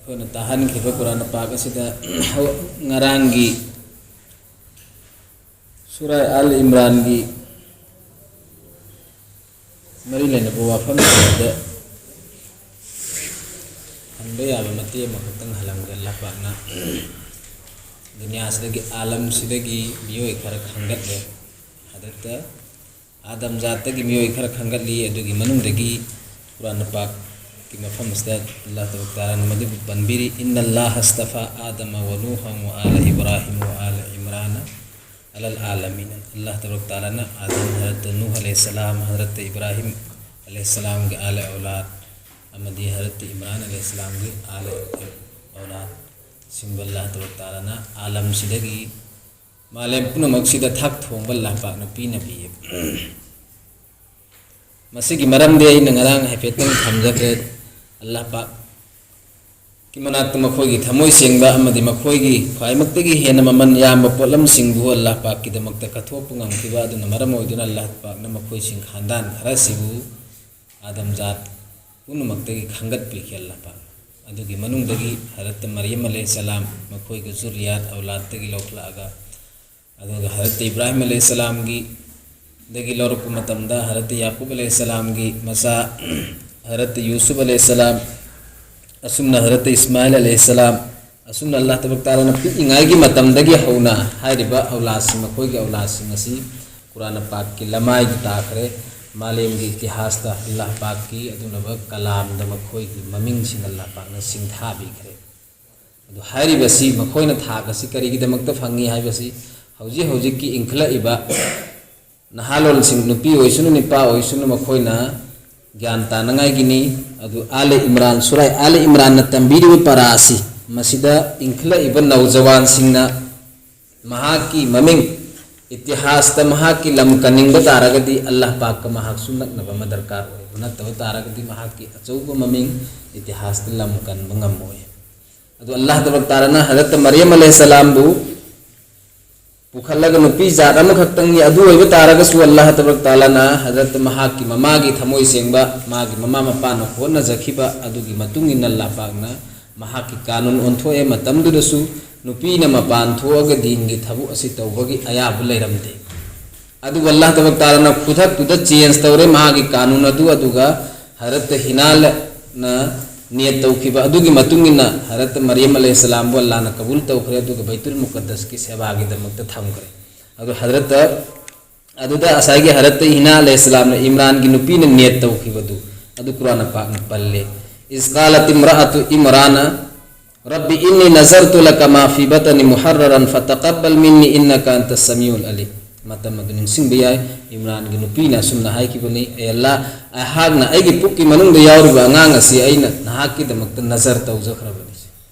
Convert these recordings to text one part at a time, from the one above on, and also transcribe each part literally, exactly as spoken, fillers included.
ꯑꯩꯈꯣꯏꯅ ꯇꯥꯍꯟꯈꯤꯕ ꯀꯨꯔꯥꯟ ꯄꯥꯛ ꯑꯁꯤꯗ ꯉꯔꯥꯡꯒꯤ ꯁꯨꯔꯥ ꯑꯥꯜ ꯏꯝꯔꯥꯟꯒꯤ ꯃꯔꯤ ꯂꯩꯅꯕ ꯋꯥꯐꯝꯁꯤꯡ ꯑꯗꯨꯗ ꯍꯪꯕ ꯌꯥꯕ ꯃꯇꯦꯛ ꯑꯃꯈꯛꯇꯪ ꯍꯜꯂꯝꯒꯦ꯫ ꯑꯜꯂꯥꯍ ꯄꯥꯛꯅ ꯗꯨꯅꯤꯌꯥꯁꯤꯗꯒꯤ, ꯑꯥꯂꯝꯁꯤꯗꯒꯤ ꯃꯤꯑꯣꯏ ꯈꯔ ꯈꯟꯒꯠꯂꯦ꯫ ꯍꯟꯗꯛꯇ ꯑꯥꯗꯝ ꯖꯥꯠꯇꯒꯤ ꯃꯤꯑꯣꯏ ꯈꯔ ꯈꯟꯒꯠꯂꯤ꯫ ꯑꯗꯨꯒꯤ ꯃꯅꯨꯡꯗꯒꯤ ꯀꯨꯔꯥꯟ ꯄꯥꯛꯀꯤ ꯃꯐꯝ ꯑꯁꯤꯗ ꯑꯜꯂꯥꯍ ꯇꯕꯥꯔꯛ ꯇꯥꯂꯥꯅ ꯃꯗꯨꯕꯨ ꯄꯟꯕꯤꯔꯤ, "ꯏꯟꯅ ꯑꯜꯂꯥꯍ ꯑꯁꯇꯐꯥ ꯑꯥꯗꯃ ꯋ ꯅꯨꯍ ꯋ ꯑꯥꯂ ꯏꯕ꯭ꯔꯥꯍꯤꯝ ꯋ ꯑꯥꯂ ꯏꯝꯔꯥꯅ ꯑꯂꯜ ꯑꯥꯂꯃꯤꯅ"꯫ ꯑꯜꯂꯥꯍ ꯇꯕꯥꯔꯛ ꯇꯥꯂꯥꯅ ꯑꯥꯗꯝ, ꯍꯖꯔꯠ ꯅꯨꯍ ꯑꯂꯩꯍꯤꯁꯁꯂꯥꯝ, ꯍꯖꯔꯠ ꯏꯕ꯭ꯔꯥꯍꯤꯝ ꯑꯂꯩꯍꯤꯁꯁꯂꯥꯝꯒꯤ ꯑꯥꯂ ꯑꯧꯂꯥꯗ ꯑꯃꯗꯤ ꯍꯖꯔꯠ ꯏꯝꯔꯥꯟ ꯑꯂꯩꯍꯤꯁꯁꯂꯥꯝꯒꯤ ꯑꯥꯂ ꯑꯧꯂꯥꯗꯁꯤꯡꯕꯨ ꯑꯜꯂꯥꯍ ꯇꯕꯥꯔꯛ ꯇꯥꯂꯥꯅ ꯑꯥꯂꯝꯁꯤꯗꯒꯤ, ꯃꯥꯂꯦꯝ ꯄꯨꯝꯅꯃꯛꯁꯤꯗ ꯊꯥꯛ ꯊꯣꯡꯕ ꯑꯜꯂꯥꯍ ꯄꯥꯛꯅ ꯄꯤꯅꯕꯤꯌꯦ꯫ ꯃꯁꯤꯒꯤ ꯃꯔꯝꯗꯤ ꯑꯩꯅ ꯉꯔꯥꯡ ꯍꯥꯏꯐꯦꯠꯇꯪ ꯊꯝꯖꯈ꯭ꯔꯦ꯫ ꯑꯜꯂꯥꯍ ꯄꯥꯛꯀꯤ ꯃꯅꯥꯛꯇ ꯃꯈꯣꯏꯒꯤ ꯊꯃꯣꯏ ꯁꯦꯡꯕ ꯑꯃꯗꯤ ꯃꯈꯣꯏꯒꯤ ꯈ꯭ꯋꯥꯏꯃꯛꯇꯒꯤ ꯍꯦꯟꯅ ꯃꯃꯜ ꯌꯥꯝꯕ ꯄꯣꯠꯂꯝꯁꯤꯡꯕꯨ ꯑꯜꯂꯥꯍ ꯄꯥꯛꯀꯤꯗꯃꯛꯇ ꯀꯠꯊꯣꯛꯄ ꯉꯝꯈꯤꯕ ꯑꯗꯨꯅ ꯃꯔꯝ ꯑꯣꯏꯗꯨꯅ ꯑꯜꯂꯥꯍ ꯄꯥꯛꯅ ꯃꯈꯣꯏꯁꯤꯡ ꯈꯥꯟꯗꯥꯟ ꯈꯔꯁꯤꯕꯨ ꯑꯥꯗꯝ ꯖꯥꯠ ꯄꯨꯝꯅꯃꯛꯇꯒꯤ ꯈꯟꯒꯠꯄꯤꯈꯤ ꯑꯜꯂꯥꯍ ꯄꯥꯛꯅ꯫ ꯑꯗꯨꯒꯤ ꯃꯅꯨꯡꯗꯒꯤ ꯍꯖꯔꯠ ꯃꯔꯤꯌꯝ ꯑꯂꯩꯍꯤꯁꯁꯂꯥꯝ ꯃꯈꯣꯏꯒꯤ ꯖꯨꯔꯤꯌꯥꯠ ꯑꯧꯂꯥꯗꯇꯒꯤ ꯂꯧꯈꯠꯂꯛꯑꯒ, ꯑꯗꯨꯒ ꯍꯖꯔꯠ ꯏꯕ꯭ꯔꯥꯍꯤꯝ ꯑꯂꯩꯍꯤꯁꯁꯂꯥꯝꯒꯤ ꯗꯒꯤ ꯂꯧꯔꯛꯄ ꯃꯇꯝꯗ ꯍꯖꯔꯠ ꯌꯥꯀꯨꯕ ꯑꯂꯩꯍꯤꯁꯁꯂꯥꯝꯒꯤ ꯃꯆꯥ ꯍꯖꯔꯠ ꯌꯨꯁꯨꯐ ꯑꯂꯩꯍꯤꯁꯁꯂꯥꯝ, ꯑꯁꯨꯝꯅ ꯍꯖꯔꯠ ꯏꯁꯃꯥꯏꯜ ꯑꯂꯩꯍꯤꯁꯁꯂꯥꯝ, ꯑꯁꯨꯝꯅ ꯑꯜꯂꯥꯍ ꯇꯕꯥꯔꯛ ꯇꯥꯂꯥꯅ ꯄꯤꯛꯏꯉꯥꯏꯒꯤ ꯃꯇꯝꯗꯒꯤ ꯍꯧꯅ ꯍꯥꯏꯔꯤꯕ ꯑꯧꯂꯥꯗꯁꯤꯡ, ꯃꯈꯣꯏꯒꯤ ꯑꯧꯂꯥꯗꯁꯤꯡ ꯑꯁꯤ ꯀꯨꯔꯥꯟ ꯄꯥꯛꯀꯤ ꯂꯃꯥꯏꯗ ꯇꯥꯈ꯭ꯔꯦ꯫ ꯃꯥꯂꯦꯝꯒꯤ ꯏꯇꯤꯍꯥꯁꯇ ꯑꯜꯂꯥꯍ ꯄꯥꯛꯀꯤ ꯑꯗꯨꯒꯨꯝꯂꯕ ꯀꯂꯥꯝꯗ ꯃꯈꯣꯏꯒꯤ ꯃꯃꯤꯡꯁꯤꯡ ꯑꯜꯂꯥꯍ ꯄꯥꯛꯅ ꯁꯤꯡꯊꯥꯕꯤꯈ꯭ꯔꯦ꯫ ꯑꯗꯨ ꯍꯥꯏꯔꯤꯕꯁꯤ, ꯃꯈꯣꯏꯅ ꯊꯥꯛ ꯑꯁꯤ ꯀꯔꯤꯒꯤꯗꯃꯛꯇ ꯐꯪꯉꯤ ꯍꯥꯏꯕꯁꯤ ꯍꯧꯖꯤꯛ ꯍꯧꯖꯤꯛꯀꯤ ꯏꯟꯈꯠꯂꯛꯏꯕ ꯅꯍꯥꯔꯣꯜꯁꯤꯡ, ꯅꯨꯄꯤ ꯑꯣꯏꯁꯅꯨ, ꯅꯨꯄꯥ ꯑꯣꯏꯁꯅꯨ, ꯃꯈꯣꯏꯅ ꯒ꯭ꯌꯥꯟ ꯇꯥꯅꯉꯥꯏꯒꯤꯅꯤ꯫ ꯑꯗꯨ ꯑꯥꯂ ꯏꯝꯔꯥꯟ, ꯁꯨꯔꯥ ꯑꯥꯂ ꯏꯝꯔꯥꯟꯅ ꯇꯝꯕꯤꯔꯤꯕ ꯄꯔꯥ ꯑꯁꯤ, ꯃꯁꯤꯗ ꯏꯟꯈꯠꯂꯛꯏꯕ ꯅꯧꯖꯋꯥꯟꯁꯤꯡꯅ ꯃꯍꯥꯛꯀꯤ ꯃꯃꯤꯡ, ꯏꯇꯤꯍꯥꯁꯇ ꯃꯍꯥꯛꯀꯤ ꯂꯝ ꯀꯟꯅꯤꯡꯕ ꯇꯥꯔꯒꯗꯤ, ꯑꯜꯂꯥꯍ ꯄꯥꯛꯀ ꯃꯍꯥꯛꯁꯨ ꯅꯛꯅꯕ ꯑꯃ ꯗꯔꯀꯥꯔ ꯑꯣꯏ꯫ ꯅꯠꯇꯕ ꯇꯥꯔꯒꯗꯤ ꯃꯍꯥꯛꯀꯤ ꯑꯆꯧꯕ ꯃꯃꯤꯡ ꯏꯇꯤꯍꯥꯁꯇ ꯂꯝ ꯀꯟꯕ ꯉꯝꯃꯣꯏ꯫ ꯑꯗꯨ ꯑꯜꯂꯥꯍ ꯇꯕꯥꯔꯛ ꯇꯥꯂꯥꯅ ꯍꯖꯔꯠ ꯃꯔꯤꯌꯝ ꯑꯂꯩꯍꯤꯁꯁꯂꯥꯝꯕꯨ ꯄꯨꯈꯠꯂꯒ, ꯅꯨꯄꯤ ꯖꯥꯠ ꯑꯃꯈꯛꯇꯪꯒꯤ ꯑꯗꯨ ꯑꯣꯏꯕ ꯇꯥꯔꯒꯁꯨ, ꯑꯜꯂꯥꯍ ꯇꯕꯥꯔꯛ ꯇꯥꯂꯥꯅ ꯍꯖꯔꯠ ꯃꯍꯥꯛꯀꯤ ꯃꯃꯥꯒꯤ ꯊꯃꯣꯏ ꯁꯦꯡꯕ, ꯃꯥꯒꯤ ꯃꯃꯥ ꯃꯄꯥꯅ ꯍꯣꯠꯅꯖꯈꯤꯕ ꯑꯗꯨꯒꯤ ꯃꯇꯨꯡ ꯏꯟꯅ ꯑꯜꯂꯥꯍ ꯄꯥꯛꯅ ꯃꯍꯥꯛꯀꯤ ꯀꯥꯅꯨꯟ ꯑꯣꯟꯊꯣꯛꯑꯦ꯫ ꯃꯇꯝꯗꯨꯗꯁꯨ ꯅꯨꯄꯤꯅ ꯃꯄꯥꯟ ꯊꯣꯛꯑꯒ ꯗꯤꯟꯒꯤ ꯊꯕꯛ ꯑꯁꯤ ꯇꯧꯕꯒꯤ ꯑꯌꯥꯕ ꯂꯩꯔꯝꯗꯦ꯫ ꯑꯗꯨꯕꯨ ꯑꯜꯂꯥꯍ ꯇꯕꯥꯔꯛ ꯇꯥꯂꯥꯅ ꯈꯨꯗꯛꯇꯨꯗ change ꯇꯧꯔꯦ ꯃꯍꯥꯛꯀꯤ ꯀꯥꯅꯨꯟ ꯑꯗꯨ, ꯑꯗꯨꯒ ꯍꯖꯔꯠ ꯍꯤꯅꯥꯅ ꯅꯤꯌꯠ ꯇꯧꯈꯤꯕ ꯑꯗꯨꯒꯤ ꯃꯇꯨꯡ ꯏꯟꯅ ꯍꯖꯔꯠ ꯃꯔꯤꯌꯝ ꯑꯂꯩꯍꯤꯁꯁꯂꯥꯝꯕꯨ ꯑꯜꯂꯥꯍꯅ ꯀꯕꯨꯜ ꯇꯧꯈ꯭ꯔꯦ, ꯑꯗꯨꯒ ꯕꯩꯇꯨꯜ ꯃꯨꯀꯠꯗꯁꯀꯤ ꯁꯦꯕꯥꯒꯤꯗꯃꯛꯇ ꯊꯝꯈ꯭ꯔꯦ꯫ ꯑꯗꯨ ꯍꯖꯔꯠ ꯑꯗꯨꯗ ꯉꯁꯥꯏꯒꯤ ꯍꯖꯔꯠ ꯍꯤꯅꯥ ꯑꯂꯩꯍꯤꯁꯁꯂꯥꯝꯅ ꯏꯝꯔꯥꯟꯒꯤ ꯅꯨꯄꯤꯅ ꯅꯤꯌꯠ ꯇꯧꯈꯤꯕꯗꯨ ꯑꯗꯨ ꯀꯨꯔꯥꯟ ꯄꯥꯛꯅ ꯄꯜꯂꯦ꯫ "ꯏꯖ ꯀꯥꯂꯠ ꯏꯝꯔꯥꯑꯇꯨ ꯏꯝꯔꯥꯅ ꯔꯕꯤ ꯏꯟꯅꯤ ꯅꯖꯔꯇꯨ ꯂꯀ ꯃꯥ ꯐꯤ ꯕꯇꯅꯤ ꯃꯨꯍꯔꯔꯟ ꯐꯇꯀꯕꯜ ꯃꯤꯟꯅꯤ ꯏꯟꯅꯀ ꯑꯟꯇ ꯁꯃꯤꯎꯜ ꯑꯂꯤꯝ"꯫ ꯃꯇꯝ ꯑꯗꯨ ꯅꯤꯡꯁꯤꯡꯕ ꯌꯥꯏ꯫ ꯏꯝꯔꯥꯟꯒꯤ ꯅꯨꯄꯤꯅ ꯑꯁꯨꯝꯅ ꯍꯥꯏꯈꯤꯕꯅꯤ, "ꯑꯦ ꯑꯜꯂꯥ, ꯑꯩꯍꯥꯛꯅ ꯑꯩꯒꯤ ꯄꯨꯛꯀꯤ ꯃꯅꯨꯡꯗ ꯌꯥꯎꯔꯤꯕ ꯑꯉꯥꯡ ꯑꯁꯤ ꯑꯩꯅ ꯅꯍꯥꯛꯀꯤꯗꯃꯛꯇ ꯅꯖꯔ ꯇꯧꯖꯈ꯭ꯔꯕꯅꯤ,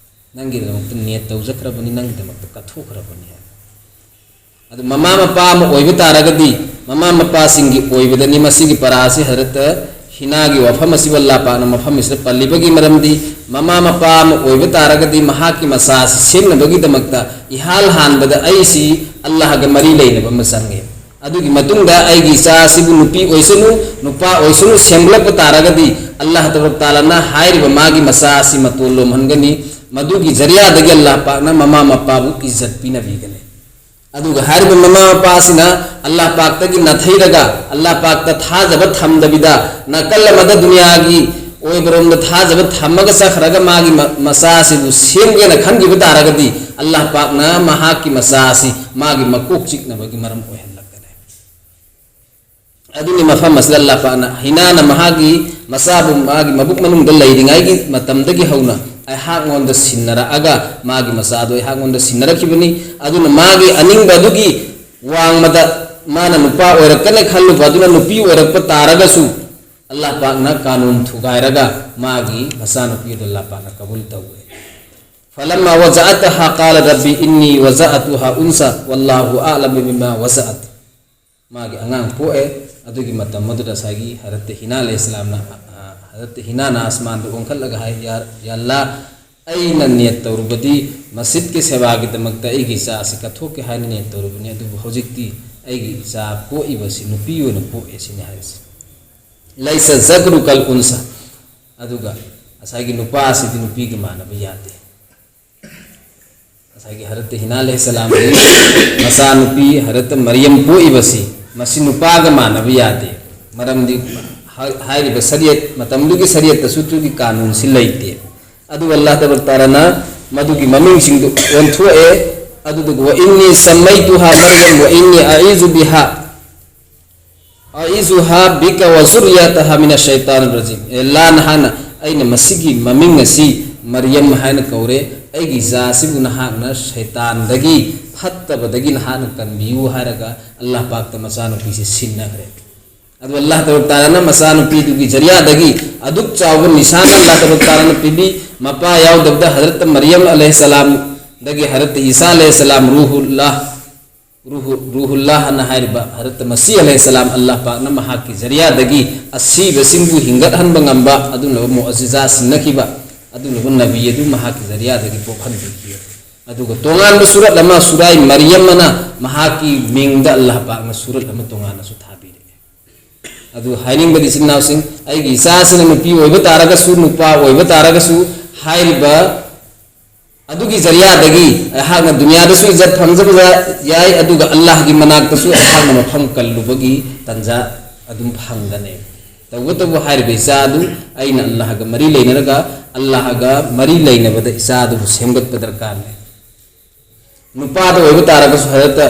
ꯅꯪꯒꯤꯗꯃꯛꯇ ꯅꯤꯌꯠ ꯇꯧꯖꯈ꯭ꯔꯕꯅꯤ, ꯅꯪꯒꯤꯗꯃꯛꯇ ꯀꯠꯊꯣꯛꯈ꯭ꯔꯕꯅꯤ" ꯍꯥꯏ꯫ ꯑꯗꯨ ꯃꯃꯥ ꯃꯄꯥ ꯑꯃ ꯑꯣꯏꯕ ꯇꯥꯔꯒꯗꯤ, ꯃꯃꯥ ꯃꯄꯥꯁꯤꯡꯒꯤ ꯑꯣꯏꯕꯗꯅꯤ ꯃꯁꯤꯒꯤ ꯄꯔꯥ ꯑꯁꯤ ꯍꯖꯔꯠ ꯍꯤꯅꯥꯒꯤ ꯋꯥꯐꯝ ꯑꯁꯤꯕꯨ ꯑꯜꯂꯥꯍ ꯄꯥꯛꯅ ꯃꯐꯝ ꯑꯁꯤꯗ ꯄꯜꯂꯤꯕꯒꯤ ꯃꯔꯝꯗꯤ, ꯃꯃꯥ ꯃꯄꯥ ꯑꯃ ꯑꯣꯏꯕ ꯇꯥꯔꯒꯗꯤ ꯃꯍꯥꯛꯀꯤ ꯃꯆꯥ ꯑꯁꯤ ꯁꯦꯝꯅꯕꯒꯤꯗꯃꯛꯇ ꯏꯍꯥꯟ ꯍꯥꯟꯕꯗ ꯑꯩꯁꯤ ꯑꯜꯂꯥꯍꯒ ꯃꯔꯤ ꯂꯩꯅꯕ ꯑꯃ ꯆꯪꯉꯦ꯫ ꯑꯗꯨꯒꯤ ꯃꯇꯨꯡꯗ ꯑꯩꯒꯤ ꯏꯆꯥ ꯑꯁꯤꯕꯨ ꯅꯨꯄꯤ ꯑꯣꯏꯁꯅꯨ, ꯅꯨꯄꯥ ꯑꯣꯏꯁꯅꯨ, ꯁꯦꯝꯒꯠꯂꯛꯄ ꯇꯥꯔꯒꯗꯤ ꯑꯜꯂꯥꯍ ꯇꯕꯥꯔꯛ ꯇꯥꯂꯥꯅ ꯍꯥꯏꯔꯤꯕ ꯃꯥꯒꯤ ꯃꯆꯥ ꯑꯁꯤ ꯃꯇꯣꯟ ꯂꯣꯝꯍꯟꯒꯅꯤ꯫ ꯃꯗꯨꯒꯤ ꯖꯔꯤꯌꯥꯗꯒꯤ ꯑꯜꯂꯥꯍ ꯄꯥꯛꯅ ꯃꯃꯥ ꯃꯄꯥꯕꯨ ꯏꯖꯠ ꯄꯤꯅꯕꯤꯒꯅꯤ꯫ ꯑꯗꯨꯒ ꯍꯥꯏꯔꯤꯕ ꯃꯃꯥ ꯃꯄꯥꯁꯤꯅ ꯑꯜꯂꯥꯍ ꯄꯥꯛꯇꯒꯤ ꯅꯥꯊꯩꯔꯒ, ꯑꯜꯂꯥꯍ ꯄꯥꯛꯇ ꯊꯥꯖꯕ ꯊꯝꯗꯕꯤꯗ, ꯅꯥꯀꯜ ꯑꯃꯗ ꯗꯨꯅꯤꯌꯥꯒꯤ ꯑꯣꯏꯕꯔꯣꯝꯗ ꯊꯥꯖꯕ ꯊꯝꯃꯒ ꯆꯠꯈ꯭ꯔꯒ ꯃꯥꯒꯤ ꯃ-, ꯃꯆꯥꯁꯤꯕꯨ ꯁꯦꯝꯒꯦꯅ ꯈꯟꯈꯤꯕ ꯇꯥꯔꯒꯗꯤ, ꯑꯜꯂꯥꯍ ꯄꯥꯛꯅ ꯃꯍꯥꯛꯀꯤ ꯃꯆꯥ ꯑꯁꯤ ꯃꯥꯒꯤ ꯃꯀꯣꯛ ꯆꯤꯛꯅꯕꯒꯤ ꯃꯔꯝ ꯑꯣꯏꯍꯜꯂꯛꯀꯅꯤ꯫ ꯑꯗꯨꯅꯤ ꯃꯐꯝ ꯑꯁꯤꯗ ꯑꯜꯂꯥꯍ ꯄꯥꯛꯅ ꯍꯤꯅꯥꯅ ꯃꯍꯥꯛꯀꯤ ꯃꯆꯥꯕꯨ ꯃꯥꯒꯤ ꯃꯕꯨꯛ ꯃꯅꯨꯡꯗ ꯂꯩꯔꯤꯉꯩꯒꯤ ꯃꯇꯝꯗꯒꯤ ꯍꯧꯅ ꯑꯩꯍꯥꯛꯉꯣꯟꯗ ꯁꯤꯟꯅꯔꯛꯑꯒ, ꯃꯥꯒꯤ ꯃꯆꯥꯗꯨ ꯑꯩꯍꯥꯛꯉꯣꯟꯗ ꯁꯤꯟꯅꯔꯛꯈꯤꯕꯅꯤ꯫ ꯑꯗꯨꯅ ꯃꯥꯒꯤ ꯑꯅꯤꯡꯕ ꯑꯗꯨꯒꯤ ꯋꯥꯡꯃꯗ ꯃꯥꯅ ꯅꯨꯄꯥ ꯑꯣꯏꯔꯛꯀꯅꯤ ꯈꯜꯂꯨꯕ ꯑꯗꯨꯅ ꯅꯨꯄꯤ ꯑꯣꯏꯔꯛꯄ ꯇꯥꯔꯒꯁꯨ, ꯑꯜꯂꯥꯍ ꯄꯥꯛꯅ ꯀꯥꯅꯨꯟ ꯊꯨꯒꯥꯏꯔꯒ ꯃꯥꯒꯤ ꯃꯆꯥꯅꯨꯄꯤ ꯑꯗꯨ ꯑꯜꯂꯥꯍ ꯄꯥꯛꯅ ꯀꯕꯨꯜ ꯇꯧꯋꯦ꯫ "ꯐꯂꯝꯃꯥ ꯋꯖꯥꯑꯇꯍꯥ ꯀꯥꯂ ꯔꯕꯤ ꯏꯟꯅꯤ ꯋꯖꯥꯑꯇꯨꯍꯥ ꯎꯟꯁꯥ ꯋꯜꯂꯥꯍꯨ ꯑꯑꯂꯃꯨ ꯕꯤꯃꯥ ꯋꯖꯥꯑꯠ"꯫ ꯃꯥꯒꯤ ꯑꯉꯥꯡ ꯄꯣꯛꯑꯦ꯫ ꯑꯗꯨꯒꯤ ꯃꯇꯝ ꯑꯗꯨꯗ ꯉꯁꯥꯏꯒꯤ ꯍꯖꯔꯠ ꯍꯤꯅꯥ ꯑꯂꯩꯍꯤꯁꯁꯂꯥꯝꯅ, ꯑ, ꯍꯖꯔꯠ ꯍꯤꯅꯥꯅ ꯑꯁꯃꯥꯟꯗ ꯑꯣꯟꯈꯠꯂꯒ ꯍꯥꯏ, "ꯌꯥ, ꯌꯥ ꯑꯜꯂꯥꯍ, ꯑꯩꯅ ꯅꯤꯌꯠ ꯇꯧꯔꯨꯕꯗꯤ ꯃꯁꯖꯤꯗꯀꯤ ꯁꯦꯕꯥꯒꯤꯗꯃꯛꯇ ꯑꯩꯒꯤ ꯏꯆꯥ ꯑꯁꯤ ꯀꯠꯊꯣꯛꯀꯦ ꯍꯥꯏꯅ ꯅꯤꯌꯠ ꯇꯧꯔꯨꯕꯅꯤ, ꯑꯗꯨꯕꯨ ꯍꯧꯖꯤꯛꯇꯤ ꯑꯩꯒꯤ ꯏꯆꯥ ꯄꯣꯛꯏꯕꯁꯤ ꯅꯨꯄꯤ ꯑꯣꯏꯅ ꯄꯣꯛꯑꯦ" ꯁꯤꯅꯤ ꯍꯥꯏꯔꯤꯁꯤ꯫ "ꯂꯩꯁ ꯖꯀꯔꯨ ꯀꯜ ꯎꯟꯁꯥ"꯫ ꯑꯗꯨꯒ ꯉꯁꯥꯏꯒꯤ ꯅꯨꯄꯥ ꯑꯁꯤꯗꯤ ꯅꯨꯄꯤꯒ ꯃꯥꯟꯅꯕ ꯌꯥꯗꯦ꯫ ꯉꯁꯥꯏꯒꯤ ꯍꯔꯠꯇ ꯍꯤꯅꯥ ꯑꯂꯩꯍꯤꯁꯁꯂꯥꯝꯒꯤ ꯃꯆꯥꯅꯨꯄꯤ ꯍꯔꯠꯇ ꯃꯔꯤꯌꯝ ꯄꯣꯛꯏꯕꯁꯤ, ꯃꯁꯤ ꯅꯨꯄꯥꯒ ꯃꯥꯟꯅꯕ ꯌꯥꯗꯦ꯫ ꯃꯔꯝꯗꯤ ꯍꯥꯏ-, ꯍꯥꯏꯔꯤꯕ ꯁꯔꯤꯌꯠ, ꯃꯇꯝꯗꯨꯒꯤ ꯁꯔꯤꯌꯠꯇꯁꯨ ꯑꯗꯨꯒꯤ ꯀꯥꯅꯨꯟꯁꯤ ꯂꯩꯇꯦ꯫ ꯑꯗꯨꯒ ꯑꯜꯂꯥꯍ ꯇꯕꯥꯔꯛ ꯇꯥꯂꯥꯅ ꯃꯗꯨꯒꯤ ꯃꯃꯤꯡꯁꯤꯡꯗꯨ ꯑꯣꯟꯊꯣꯛꯑꯦ꯫ ꯑꯗꯨꯗꯨꯒ "ꯋꯥ ꯏꯟꯅꯤ ꯁꯝꯃꯩꯇꯨꯍꯥ ꯃꯔꯤꯌꯝ ꯋꯥ ꯏꯟꯅꯤ ꯑꯏꯖꯨ ꯕꯤꯍꯥ ꯑꯏꯖꯨꯍꯥ ꯕꯤꯀ ꯋꯥ ꯖꯨꯔꯤꯌꯥꯇꯍꯥ ꯃꯤꯅ ꯁꯩꯇꯥꯟ ꯔꯖꯤꯝ"꯫ ꯑꯦ ꯑꯜꯂꯥꯍ, ꯅꯍꯥꯛꯅ ꯑꯩꯅ ꯃꯁꯤꯒꯤ ꯃꯃꯤꯡ ꯑꯁꯤ ꯃꯔꯤꯌꯝ ꯍꯥꯏꯅ ꯀꯧꯔꯦ, ꯑꯩꯒꯤ ꯏꯆꯥ ꯑꯁꯤꯕꯨ ꯅꯍꯥꯛꯅ ꯁꯩꯇꯥꯟꯗꯒꯤ, ꯐꯠꯇꯕꯗꯒꯤ ꯅꯍꯥꯛꯅ ꯀꯟꯕꯤꯌꯨ ꯍꯥꯏꯔꯒ ꯑꯜꯂꯥꯍ ꯄꯥꯛꯇ ꯃꯆꯥꯅꯨꯄꯤꯁꯤ ꯁꯤꯟꯅꯈ꯭ꯔꯦ꯫ ꯑꯗꯨ ꯑꯜꯂꯥꯍ ꯇꯕꯥꯔꯛ ꯇꯥꯂꯥꯅ ꯃꯆꯥꯅꯨꯄꯤꯗꯨꯒꯤ ꯖꯔꯤꯌꯥꯗꯒꯤ ꯑꯗꯨꯛ ꯆꯥꯎꯕ ꯅꯤꯁꯥꯟ ꯑꯜꯂꯥꯍ ꯇꯕꯥꯔꯛ ꯇꯥꯂꯥꯅ ꯄꯤꯕꯤ, ꯃꯄꯥ ꯌꯥꯎꯗꯕꯗ ꯍꯖꯔꯠ ꯃꯔꯤꯌꯝ ꯑꯂꯩꯍꯤꯁꯁꯂꯥꯝꯗꯒꯤ ꯍꯖꯔꯠ ꯏꯁꯥ ꯑꯂꯩꯍꯤꯁꯁꯂꯥꯝ ꯔꯨꯍꯨꯜꯂꯥꯍ, ꯔꯨꯍꯨ-, ꯔꯨꯍꯨꯜꯂꯥꯍ ꯑꯅ ꯍꯥꯏꯔꯤꯕ ꯍꯖꯔꯠ ꯃꯁꯤꯍ ꯑꯂꯩꯍꯤꯁꯁꯂꯥꯝ ꯑꯜꯂꯥꯍ ꯄꯥꯛꯅ ꯃꯍꯥꯛꯀꯤ ꯖꯔꯤꯌꯥꯗꯒꯤ ꯑꯁꯤꯕꯁꯤꯡꯕꯨ ꯍꯤꯡꯒꯠꯍꯟꯕ ꯉꯝꯕ ꯑꯗꯨꯒꯨꯝꯂꯕ ꯃꯨꯑꯖꯤꯖꯥ ꯁꯤꯟꯅꯈꯤꯕ ꯑꯗꯨꯒꯨꯝꯂꯕ ꯅꯕꯤ ꯑꯗꯨ ꯃꯍꯥꯛꯀꯤ ꯖꯔꯤꯌꯥꯗꯒꯤ ꯄꯣꯛꯍꯟꯕꯤꯈꯤ꯫ ꯑꯗꯨꯒ ꯇꯣꯉꯥꯟꯕ ꯁꯨꯔꯠ ꯑꯃ, ꯁꯨꯔꯥꯏ ꯃꯔꯤꯌꯝ ꯑꯅ ꯃꯍꯥꯛꯀꯤ ꯃꯤꯡꯗ ꯑꯜꯂꯥꯍ ꯄꯥꯛꯅ ꯁꯨꯔꯠ ꯑꯃ ꯇꯣꯉꯥꯟꯅꯁꯨ ꯊꯥꯕꯤꯔꯛꯑꯦ꯫ ꯑꯗꯨ ꯍꯥꯏꯅꯤꯡꯕꯗꯤ, ꯏꯆꯤꯟ ꯏꯅꯥꯎꯁꯤꯡ, ꯑꯩꯒꯤ ꯏꯆꯥꯁꯤꯅ ꯅꯨꯄꯤ ꯑꯣꯏꯕ ꯇꯥꯔꯒꯁꯨ, ꯅꯨꯄꯥ ꯑꯣꯏꯕ ꯇꯥꯔꯒꯁꯨ, ꯍꯥꯏꯔꯤꯕ ꯑꯗꯨꯒꯤ ꯖꯔꯤꯌꯥꯗꯒꯤ ꯑꯩꯍꯥꯛꯅ ꯗꯨꯅꯤꯌꯥꯗꯁꯨ ꯏꯖꯠ ꯐꯪꯖꯕ ꯌꯥꯏ, ꯑꯗꯨꯒ ꯑꯜꯂꯥꯍꯒꯤ ꯃꯅꯥꯛꯇꯁꯨ ꯑꯩꯍꯥꯛꯅ ꯃꯐꯝ ꯀꯜꯂꯨꯕꯒꯤ ꯇꯥꯟꯖꯥ ꯑꯗꯨꯝ ꯐꯪꯒꯅꯤ꯫ ꯇꯧꯕꯇꯕꯨ ꯍꯥꯏꯔꯤꯕ ꯏꯆꯥ ꯑꯗꯨ ꯑꯩꯅ ꯑꯜꯂꯥꯍꯒ ꯃꯔꯤ ꯂꯩꯅꯔꯒ, ꯑꯜꯂꯥꯍꯒ ꯃꯔꯤ ꯂꯩꯅꯕꯗ ꯏꯆꯥ ꯑꯗꯨꯕꯨ ꯁꯦꯝꯒꯠꯄ ꯗꯔꯀꯥꯔ ꯂꯩ꯫ ꯅꯨꯄꯥꯗ ꯑꯣꯏꯕ ꯇꯥꯔꯒꯁꯨ ꯍꯖꯔꯠꯇ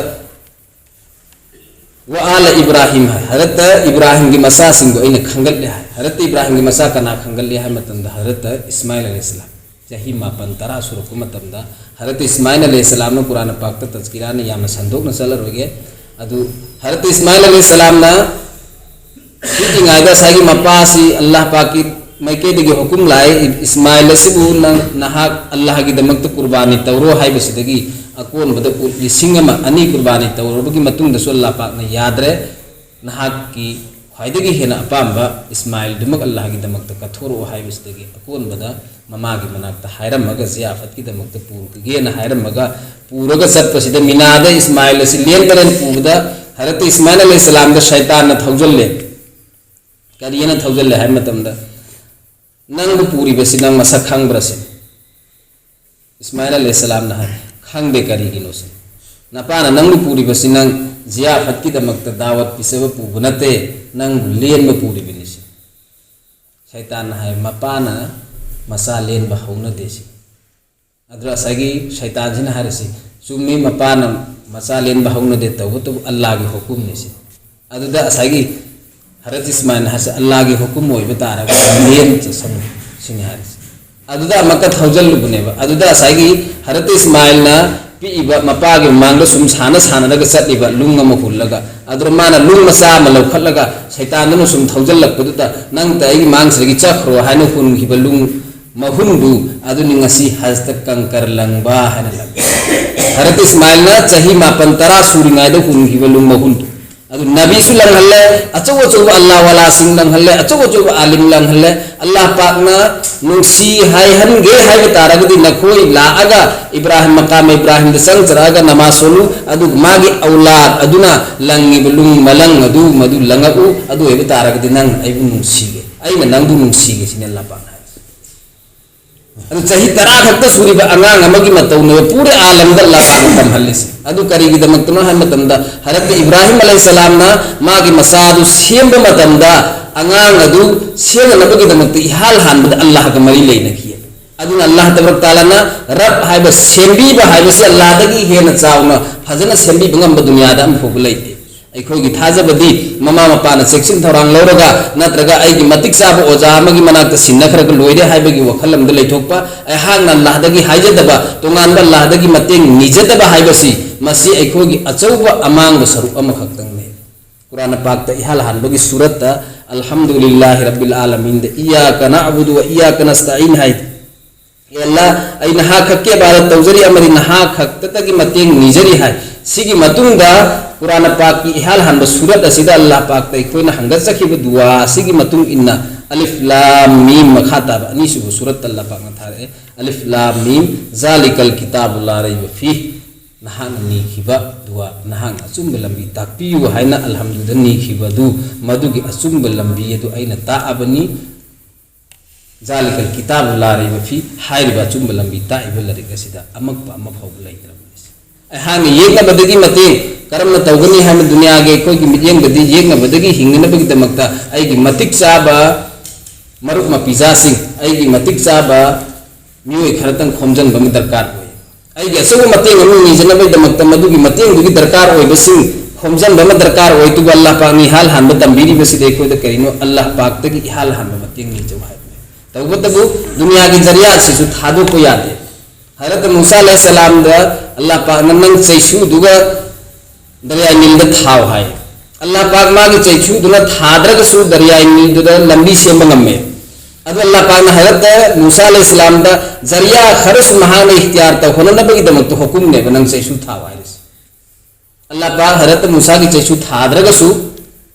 "ꯋꯥ ꯑꯥꯂ ꯏꯕ꯭ꯔꯥꯍꯤꯝ" ꯍꯥꯏ, ꯍꯖꯔꯠꯇ ꯏꯕ꯭ꯔꯥꯍꯤꯝꯒꯤ ꯃꯆꯥꯁꯤꯡꯗꯨ ꯑꯩꯅ ꯈꯟꯒꯠꯂꯦ ꯍꯥꯏ꯫ ꯍꯖꯔꯠꯇ ꯏꯕ꯭ꯔꯥꯍꯤꯝꯒꯤ ꯃꯆꯥ ꯀꯅꯥ ꯈꯟꯒꯠꯂꯤ ꯍꯥꯏꯕ ꯃꯇꯝꯗ, ꯍꯖꯔꯠꯇ ꯏꯁꯃꯥꯏꯜ ꯑꯂꯩꯍꯤꯁꯁꯂꯥꯝ, ꯆꯍꯤ ꯃꯥꯄꯟ ꯇꯔꯥ ꯁꯨꯔꯛꯄ ꯃꯇꯝꯗ, ꯍꯖꯔꯠꯇ ꯏꯁꯃꯥꯏꯜ ꯑꯂꯩꯍꯤꯁꯁꯂꯥꯝꯅ, ꯀꯨꯔꯥꯟ ꯄꯥꯛꯇ ꯇꯖꯀꯤꯔꯥꯅ ꯌꯥꯝꯅ ꯁꯟꯗꯣꯛꯅ ꯆꯠꯂꯔꯣꯏꯒꯦ꯫ ꯑꯗꯨ ꯍꯖꯔꯠꯇ ꯏꯁꯃꯥꯏꯜ ꯑꯂꯩꯍꯤꯁꯁꯂꯥꯝꯅ ꯄꯤꯛꯂꯤꯉꯩꯗ ꯉꯁꯥꯏꯒꯤ ꯃꯄꯥꯁꯤ ꯑꯜꯂꯥꯍ ꯄꯥꯛꯀꯤ ꯃꯥꯏꯀꯩꯗꯒꯤ ꯍꯨꯀꯨꯝ ꯂꯥꯛꯏ, "ꯏꯁꯃꯥꯏꯜ ꯑꯁꯤꯕꯨ ꯅꯪ, ꯅꯍꯥꯛ ꯑꯜꯂꯥꯍꯒꯤꯗꯃꯛꯇ ꯀꯨꯔꯕꯥꯅꯤ ꯇꯧꯔꯣ" ꯍꯥꯏꯕꯁꯤꯗꯒꯤ ꯑꯀꯣꯟꯕꯗ ꯄꯨ-, ꯂꯤꯁꯤꯡ ꯑꯃ ꯑꯅꯤ ꯀꯨꯔꯕꯥꯅꯤ ꯇꯧꯔꯕꯒꯤ ꯃꯇꯨꯡꯗꯁꯨ ꯑꯜꯂꯥꯍ ꯄꯥꯛꯅ ꯌꯥꯗ꯭ꯔꯦ꯫ "ꯅꯍꯥꯛꯀꯤ ꯈ꯭ꯋꯥꯏꯗꯒꯤ ꯍꯦꯟꯅ ꯑꯄꯥꯝꯕ ꯏꯁꯃꯥꯏꯜꯗꯨꯃꯛ ꯑꯜꯂꯥꯍꯒꯤꯗꯃꯛꯇ ꯀꯠꯊꯣꯔꯛꯑꯣ" ꯍꯥꯏꯕꯁꯤꯗꯒꯤ ꯑꯀꯣꯟꯕꯗ ꯃꯃꯥꯒꯤ ꯃꯅꯥꯛꯇ ꯍꯥꯏꯔꯝꯃꯒ, ꯖꯤꯌꯥꯐꯠꯀꯤꯗꯃꯛꯇ ꯄꯨꯔꯒꯦꯅ ꯍꯥꯏꯔꯝꯃꯒ, ꯄꯨꯔꯒ ꯆꯠꯄꯁꯤꯗ ꯃꯤꯅꯥꯗ ꯏꯁꯃꯥꯏꯜ ꯑꯁꯤ ꯂꯦꯟ ꯇꯔꯦꯟ ꯄꯨꯕꯗ ꯍꯖꯔꯠ ꯏꯁꯃꯥꯏꯜ ꯑꯂꯩꯍꯤꯁꯁꯂꯥꯝꯗ ꯁꯩꯇꯥꯟꯅ ꯊꯧꯖꯤꯜꯂꯦ꯫ ꯀꯔꯤꯅ ꯊꯧꯖꯤꯜꯂꯦ ꯍꯥꯏꯕ ꯃꯇꯝꯗ, ꯅꯪꯕꯨ ꯄꯨꯔꯤꯕꯁꯤ ꯅꯪ ꯃꯁꯛ ꯈꯪꯕ꯭ꯔꯥ ꯁꯤꯅꯤ꯫ ꯏꯁꯃꯥꯏꯜ ꯑꯂꯩꯍꯤꯁꯁꯂꯥꯝꯅ ꯍꯥꯏ, "ꯈꯪꯗꯦ, ꯀꯔꯤꯒꯤꯅꯣ ꯁꯤꯅꯤ꯫ ꯅꯄꯥꯅ ꯅꯪꯕꯨ ꯄꯨꯔꯤꯕꯁꯤ ꯅꯪ ꯖꯤꯌꯥꯐꯠꯀꯤꯗꯃꯛꯇ ꯗꯥꯋꯠ ꯄꯤꯖꯕ ꯄꯨꯕ ꯅꯠꯇꯦ, ꯅꯪꯕꯨ ꯂꯦꯟꯕ ꯄꯨꯔꯤꯕꯅꯤ" ꯁꯤ꯫ ꯁꯩꯇꯥꯟꯅ ꯍꯥꯏ, "ꯃꯄꯥꯅ ꯃꯆꯥ ꯂꯦꯟꯕ ꯍꯧꯅꯗꯦ" ꯁꯤ꯫ ꯑꯗꯨꯗ ꯉꯁꯥꯏꯒꯤ ꯁꯩꯇꯥꯟꯁꯤꯅ ꯍꯥꯏꯔꯤꯁꯤ, "ꯆꯨꯝꯃꯤ, ꯃꯄꯥꯅ ꯃꯆꯥ ꯂꯦꯟꯕ ꯍꯧꯅꯗꯦ, ꯇꯧꯕꯇꯕꯨ ꯑꯜꯂꯥꯒꯤ ꯍꯨꯀꯨꯝꯅꯤ" ꯁꯤ꯫ ꯑꯗꯨꯗ ꯉꯁꯥꯏꯒꯤ ꯍꯔꯠ ꯏꯁꯃꯥꯏꯜꯅ ꯍꯥꯏꯁꯦ, "ꯑꯜꯂꯥꯒꯤ ꯍꯨꯀꯨꯝ ꯑꯣꯏꯕ ꯇꯥꯔꯒꯗꯤ ꯂꯦꯟ ꯆꯠꯁꯅꯨ" ꯁꯤꯅꯤ ꯍꯥꯏꯔꯤꯁꯦ꯫ ꯑꯗꯨꯗ ꯑꯃꯨꯛꯀ ꯊꯧꯖꯜꯂꯨꯕꯅꯦꯕ꯫ ꯑꯗꯨꯗ ꯉꯁꯥꯏꯒꯤ ꯍꯔꯠ ꯏꯁꯃꯥꯏꯜꯅ ꯄꯤꯛꯏꯕ ꯃꯄꯥꯒꯤ ꯃꯃꯥꯡꯗ ꯁꯨꯝ ꯁꯥꯟꯅ ꯁꯥꯟꯅꯔꯒ ꯆꯠꯂꯤꯕ ꯂꯨꯡ ꯑꯃ ꯍꯨꯜꯂꯒ, ꯑꯗꯨꯗ ꯃꯥꯅ ꯂꯨꯡ ꯃꯆꯥ ꯑꯃ ꯂꯧꯈꯠꯂꯒ ꯁꯩꯇꯥꯟꯗꯨꯅ ꯁꯨꯝ ꯊꯧꯖꯜꯂꯛꯄꯗꯨꯗ, "ꯅꯪꯇ ꯑꯩꯒꯤ ꯃꯥꯡꯁꯤꯗꯒꯤ ꯆꯠꯈ꯭ꯔꯣ" ꯍꯥꯏꯅ ꯍꯨꯟꯈꯤꯕ ꯂꯨꯡ ꯃꯍꯨꯟꯗꯨ ꯑꯗꯨꯅꯤ ꯉꯁꯤ ꯍꯖꯇ ꯀꯪꯀꯔ ꯂꯪꯕ ꯍꯥꯏꯅ ꯂꯪꯉꯤ꯫ ꯍꯔꯠ ꯏꯁꯃꯥꯏꯜꯅ ꯆꯍꯤ ꯃꯥꯄꯟ ꯇꯔꯥ ꯁꯨꯔꯤꯉꯩꯗ ꯍꯨꯟꯈꯤꯕ ꯂꯨꯡ ꯃꯍꯨꯟꯗꯨ꯫ ꯑꯗꯨ ꯅꯕꯤꯁꯨ ꯂꯪꯍꯜꯂꯦ, ꯑꯆꯧ ꯑꯆꯧꯕ ꯑꯜꯂꯥ ꯋꯥꯂꯥꯁꯤꯡ ꯂꯪꯍꯜꯂꯦ, ꯑꯆꯧ ꯑꯆꯧꯕ ꯑꯥꯂꯤꯝ ꯂꯪꯍꯜꯂꯦ꯫ ꯑꯜꯂꯥꯍ ꯄꯥꯛꯅ ꯅꯨꯡꯁꯤ ꯍꯥꯏꯍꯟꯒꯦ ꯍꯥꯏꯕ ꯇꯥꯔꯒꯗꯤ ꯅꯈꯣꯏ ꯂꯥꯛꯑꯒ ꯏꯕ꯭ꯔꯥꯍꯤꯝ, ꯃꯀꯥꯝ ꯏꯕ꯭ꯔꯥꯍꯤꯝꯗ ꯆꯪꯖꯔꯛꯑꯒ ꯅꯃꯥꯖ ꯁꯣꯜꯂꯨ, ꯑꯗꯨꯒ ꯃꯥꯒꯤ ꯑꯧꯂꯥꯗ ꯑꯗꯨꯅ ꯂꯪꯉꯤꯕ ꯂꯨꯡ ꯃꯂꯪ ꯑꯗꯨ ꯃꯗꯨ ꯂꯪꯉꯛꯎ, ꯑꯗꯨ ꯑꯣꯏꯕ ꯇꯥꯔꯒꯗꯤ ꯅꯪ ꯑꯩꯕꯨ ꯅꯨꯡꯁꯤꯒꯦ, ꯑꯩꯅ ꯅꯪꯕꯨ ꯅꯨꯡꯁꯤꯒꯦ ꯁꯤꯅꯤ ꯑꯜꯂꯥꯍ ꯄꯥꯛꯅ ꯍꯥꯏꯔꯤꯁꯦ꯫ ꯑꯗꯨ ꯆꯍꯤ ꯇꯔꯥ ꯈꯛꯇ ꯁꯨꯔꯤꯕ ꯑꯉꯥꯡ ꯑꯃꯒꯤ ꯃꯇꯧꯅꯦꯕ ꯄꯨꯔꯦ ꯑꯥꯂꯝꯗ ꯑꯜꯂꯥꯍ ꯄꯥꯛꯅ ꯇꯝꯍꯜꯂꯤꯁꯦ꯫ ꯑꯗꯨ ꯀꯔꯤꯒꯤꯗꯃꯛꯇꯅꯣ ꯍꯥꯏꯕ ꯃꯇꯝꯗ, ꯍꯔꯠ ꯏꯕ꯭ꯔꯥꯍꯤꯝ ꯑꯂꯩꯍꯤꯁꯁꯂꯥꯝꯅ ꯃꯥꯒꯤ ꯃꯆꯥꯗꯨ ꯁꯦꯝꯕ ꯃꯇꯝꯗ, ꯑꯉꯥꯡ ꯑꯗꯨ ꯁꯦꯝꯅꯅꯕꯒꯤꯗꯃꯛꯇ ꯏꯍꯥꯟ ꯍꯥꯟꯕꯗ ꯑꯜꯂꯥꯍꯒ ꯃꯔꯤ ꯂꯩꯅꯈꯤ꯫ ꯑꯗꯨꯅ ꯑꯜꯂꯥꯍ ꯇꯕꯥꯔꯛ ꯇꯥꯂꯥꯅ ꯔꯕ ꯍꯥꯏꯕ, ꯁꯦꯝꯕꯤꯕ ꯍꯥꯏꯕꯁꯤ ꯑꯜꯂꯥꯍꯗꯒꯤ ꯍꯦꯟꯅ ꯆꯥꯎꯅ ꯐꯖꯅ ꯁꯦꯝꯕꯤꯕ ꯉꯝꯕ ꯗꯨꯅꯤꯌꯥꯗ ꯑꯃꯐꯥꯎꯕ ꯂꯩꯇꯦ꯫ ꯑꯩꯈꯣꯏꯒꯤ ꯊꯥꯖꯕꯗꯤ ꯃꯃꯥ ꯃꯄꯥꯅ ꯆꯦꯛꯁꯤꯟ ꯊꯧꯔꯥꯡ ꯂꯧꯔꯒ, ꯅꯠꯇ꯭ꯔꯒ ꯑꯩꯒꯤ ꯃꯇꯤꯛ ꯆꯥꯕ ꯑꯣꯖꯥ ꯑꯃꯒꯤ ꯃꯅꯥꯛꯇ ꯁꯤꯟꯅꯈ꯭ꯔꯒ ꯂꯣꯏꯔꯦ ꯍꯥꯏꯕꯒꯤ ꯋꯥꯈꯜ ꯑꯃꯗ ꯂꯩꯊꯣꯛꯄ, ꯑꯩꯍꯥꯛꯅ ꯑꯜꯂꯥꯍꯗꯒꯤ ꯍꯥꯏꯖꯗꯕ, ꯇꯣꯉꯥꯟꯕ ꯑꯜꯂꯥꯍꯗꯒꯤ ꯃꯇꯦꯡ ꯅꯤꯖꯗꯕ ꯍꯥꯏꯕꯁꯤ, ꯃꯁꯤ ꯑꯩꯈꯣꯏꯒꯤ ꯑꯆꯧꯕ ꯑꯃꯥꯡꯕ ꯁꯔꯨꯛ ꯑꯃꯈꯛꯇꯪꯅꯤ꯫ ꯀꯨꯔꯥꯟ ꯄꯥꯛꯇ ꯏꯍꯥꯟ ꯍꯥꯟꯕꯒꯤ ꯁꯨꯔꯠꯇ ꯑꯜꯍꯝꯗꯨꯂꯤꯜꯂꯥꯍꯤ ꯔꯕꯤꯜ ꯑꯥꯂꯃꯤꯟꯗ "ꯏꯌꯥꯀ ꯅꯑꯕꯨꯗꯨ ꯋ ꯏꯌꯥꯀ ꯅꯁꯇꯥꯏꯟ" ꯍꯥꯏ꯫ "ꯑꯦ ꯑꯜꯂꯥ, ꯑꯩ ꯅꯍꯥꯛ ꯈꯛꯀꯤ ꯏꯕꯥꯗꯠ ꯇꯧꯖꯔꯤ ꯑꯃꯗꯤ ꯅꯍꯥꯛ ꯈꯛꯇꯗꯒꯤ ꯃꯇꯦꯡ ꯅꯤꯖꯔꯤ" ꯍꯥꯏ꯫ ꯁꯤꯒꯤ ꯃꯇꯨꯡꯗ ꯀꯨꯔꯥꯟ ꯄꯥꯛꯀꯤ ꯏꯍꯥꯟ ꯍꯥꯟꯕ ꯁꯨꯔꯠ ꯑꯁꯤꯗ ꯑꯜꯂꯥꯍ ꯄꯥꯛꯇ ꯑꯩꯈꯣꯏꯅ ꯍꯪꯒꯠꯆꯈꯤꯕ ꯗꯨꯋꯥ ꯑꯁꯤꯒꯤ ꯃꯇꯨꯡ ꯏꯟꯅ ꯑꯂꯤꯐ ꯂꯥꯝ ꯃꯤꯝ ꯃꯈꯥ ꯇꯥꯕ ꯑꯅꯤꯁꯨꯕ ꯁꯨꯔꯠꯇ ꯑꯜꯂꯥꯍ ꯄꯥꯛꯅ ꯊꯥꯔꯛꯑꯦ꯫ "ꯑꯂꯤꯐ ꯂꯥꯝ ꯃꯤꯝ, ꯖꯥꯂꯤꯀꯜ ꯀꯤꯇꯥꯕꯨ ꯂꯥ ꯔꯩꯕ ꯐꯤ", ꯅꯍꯥꯛꯅ ꯅꯤꯈꯤꯕ ꯗꯨꯋꯥ, ꯅꯍꯥꯛꯅ ꯑꯆꯨꯝꯕ ꯂꯝꯕꯤ ꯇꯥꯛꯄꯤꯌꯨ ꯍꯥꯏꯅ ꯑꯜꯍꯝꯗꯨꯗ ꯅꯤꯈꯤꯕꯗꯨ, ꯃꯗꯨꯒꯤ ꯑꯆꯨꯝꯕ ꯂꯝꯕꯤ ꯑꯗꯨ ꯑꯩꯅ ꯇꯥꯛꯑꯕꯅꯤ꯫ ذلك الكتاب لا ريب فيه ꯍꯥꯏꯔꯤꯕ ꯑꯆꯨꯝꯕ ꯂꯝꯕꯤ ꯇꯥꯛꯏꯕ ꯂꯥꯏꯔꯤꯛ ꯑꯁꯤꯗ ꯑꯃꯛꯄ ꯑꯃ ꯐꯥꯎꯕ ꯂꯩꯇ꯭ꯔꯕꯅꯤ꯫ ꯑꯩꯍꯥꯛꯅ ꯌꯦꯛꯅꯕꯗꯒꯤ ꯃꯇꯦꯡ ꯀꯔꯝꯅ ꯇꯧꯒꯅꯤ ꯍꯥꯏꯕ ꯗꯨꯅꯤꯌꯥꯒꯤ ꯑꯩꯈꯣꯏꯒꯤ ꯃꯤꯠꯌꯦꯡꯗꯗꯤ ꯌꯦꯛꯅꯕꯗꯒꯤ ꯍꯤꯡꯅꯅꯕꯒꯤꯗꯃꯛꯇ ꯑꯩꯒꯤ ꯃꯇꯤꯛ ꯆꯥꯕ ꯃꯔꯨꯞ ꯃꯄꯤꯖꯥꯁꯤꯡ, ꯑꯩꯒꯤ ꯃꯇꯤꯛ ꯆꯥꯕ ꯃꯤꯑꯣꯏ ꯈꯔꯇꯪ ꯈꯣꯝꯖꯤꯟꯕ ꯑꯃ ꯗꯔꯀꯥꯔ ꯑꯣꯏ꯫ ꯑꯩꯒꯤ ꯑꯆꯧꯕ ꯃꯇꯦꯡ ꯑꯃ ꯅꯤꯖꯅꯕꯒꯤꯗꯃꯛꯇ ꯃꯗꯨꯒꯤ ꯃꯇꯦꯡꯗꯨꯒꯤ ꯗꯔꯀꯥꯔ ꯑꯣꯏꯕꯁꯤꯡ ꯈꯣꯝꯖꯤꯟꯕ ꯑꯃ ꯗꯔꯀꯥꯔ ꯑꯣꯏ꯫ ꯑꯗꯨꯕꯨ ꯑꯜꯂꯥꯍ ꯄꯥꯛꯅ ꯏꯍꯥꯟ ꯍꯥꯟꯕ ꯇꯝꯕꯤꯔꯤꯕꯁꯤꯗꯤ ꯑꯩꯈꯣꯏꯗ ꯀꯔꯤꯅꯣ? ꯑꯜꯂꯥꯍ ꯄꯥꯛꯇꯒꯤ ꯏꯍꯥꯟ ꯍꯥꯟꯕ ꯃꯇꯦꯡ ꯅꯤꯖꯧ ꯍꯥꯏꯕꯅꯤ꯫ ꯇꯧꯕꯇꯕꯨ ꯗꯨꯅꯤꯌꯥꯒꯤ ꯖꯔꯤꯌꯥꯁꯤꯁꯨ ꯊꯥꯗꯣꯛꯄ ꯌꯥꯗꯦ꯫ ꯍꯖꯔꯠ ꯃꯨꯁꯥ ꯑꯂꯩꯍꯤꯁꯁꯂꯥꯝꯗ ꯑꯜꯂꯥꯍ ꯄꯥꯛꯅ ꯅꯪ ꯆꯩꯁꯨꯗꯨꯒ ꯗꯔꯤꯌꯥ ꯅꯤꯜꯗ ꯊꯥꯎ ꯍꯥꯏ꯫ ꯑꯜꯂꯥꯍ ꯄꯥꯛ ꯃꯥꯒꯤ ꯆꯩꯁꯨꯗꯨꯅ ꯊꯥꯗ꯭ꯔꯒꯁꯨ ꯗꯔꯤꯌꯥ ꯅꯤꯜꯗꯨꯗ ꯂꯝꯕꯤ ꯁꯦꯝꯕ ꯉꯝꯃꯦ꯫ ꯑꯗꯨ ꯑꯜꯂꯥꯍ ꯄꯥꯛꯅ ꯍꯖꯔꯠ ꯃꯨꯁꯥ ꯑꯂꯩꯍꯤꯁꯁꯂꯥꯝꯗ ꯖꯔꯤꯌꯥ ꯈꯔꯁꯨ ꯃꯍꯥꯛꯅ ꯏꯈꯇꯤꯌꯥꯔ ꯇꯧꯍꯟꯅꯅꯕꯒꯤꯗꯃꯛꯇ ꯍꯨꯀꯨꯝꯅꯦꯕ ꯅꯪ ꯆꯩꯁꯨ ꯊꯥꯎ ꯍꯥꯏꯔꯤꯁꯦ꯫ ꯑꯜꯂꯥꯍ ꯄꯥꯛ ꯍꯖꯔꯠ ꯃꯨꯁꯥꯒꯤ ꯆꯩꯁꯨ ꯊꯥꯗ꯭ꯔꯒꯁꯨ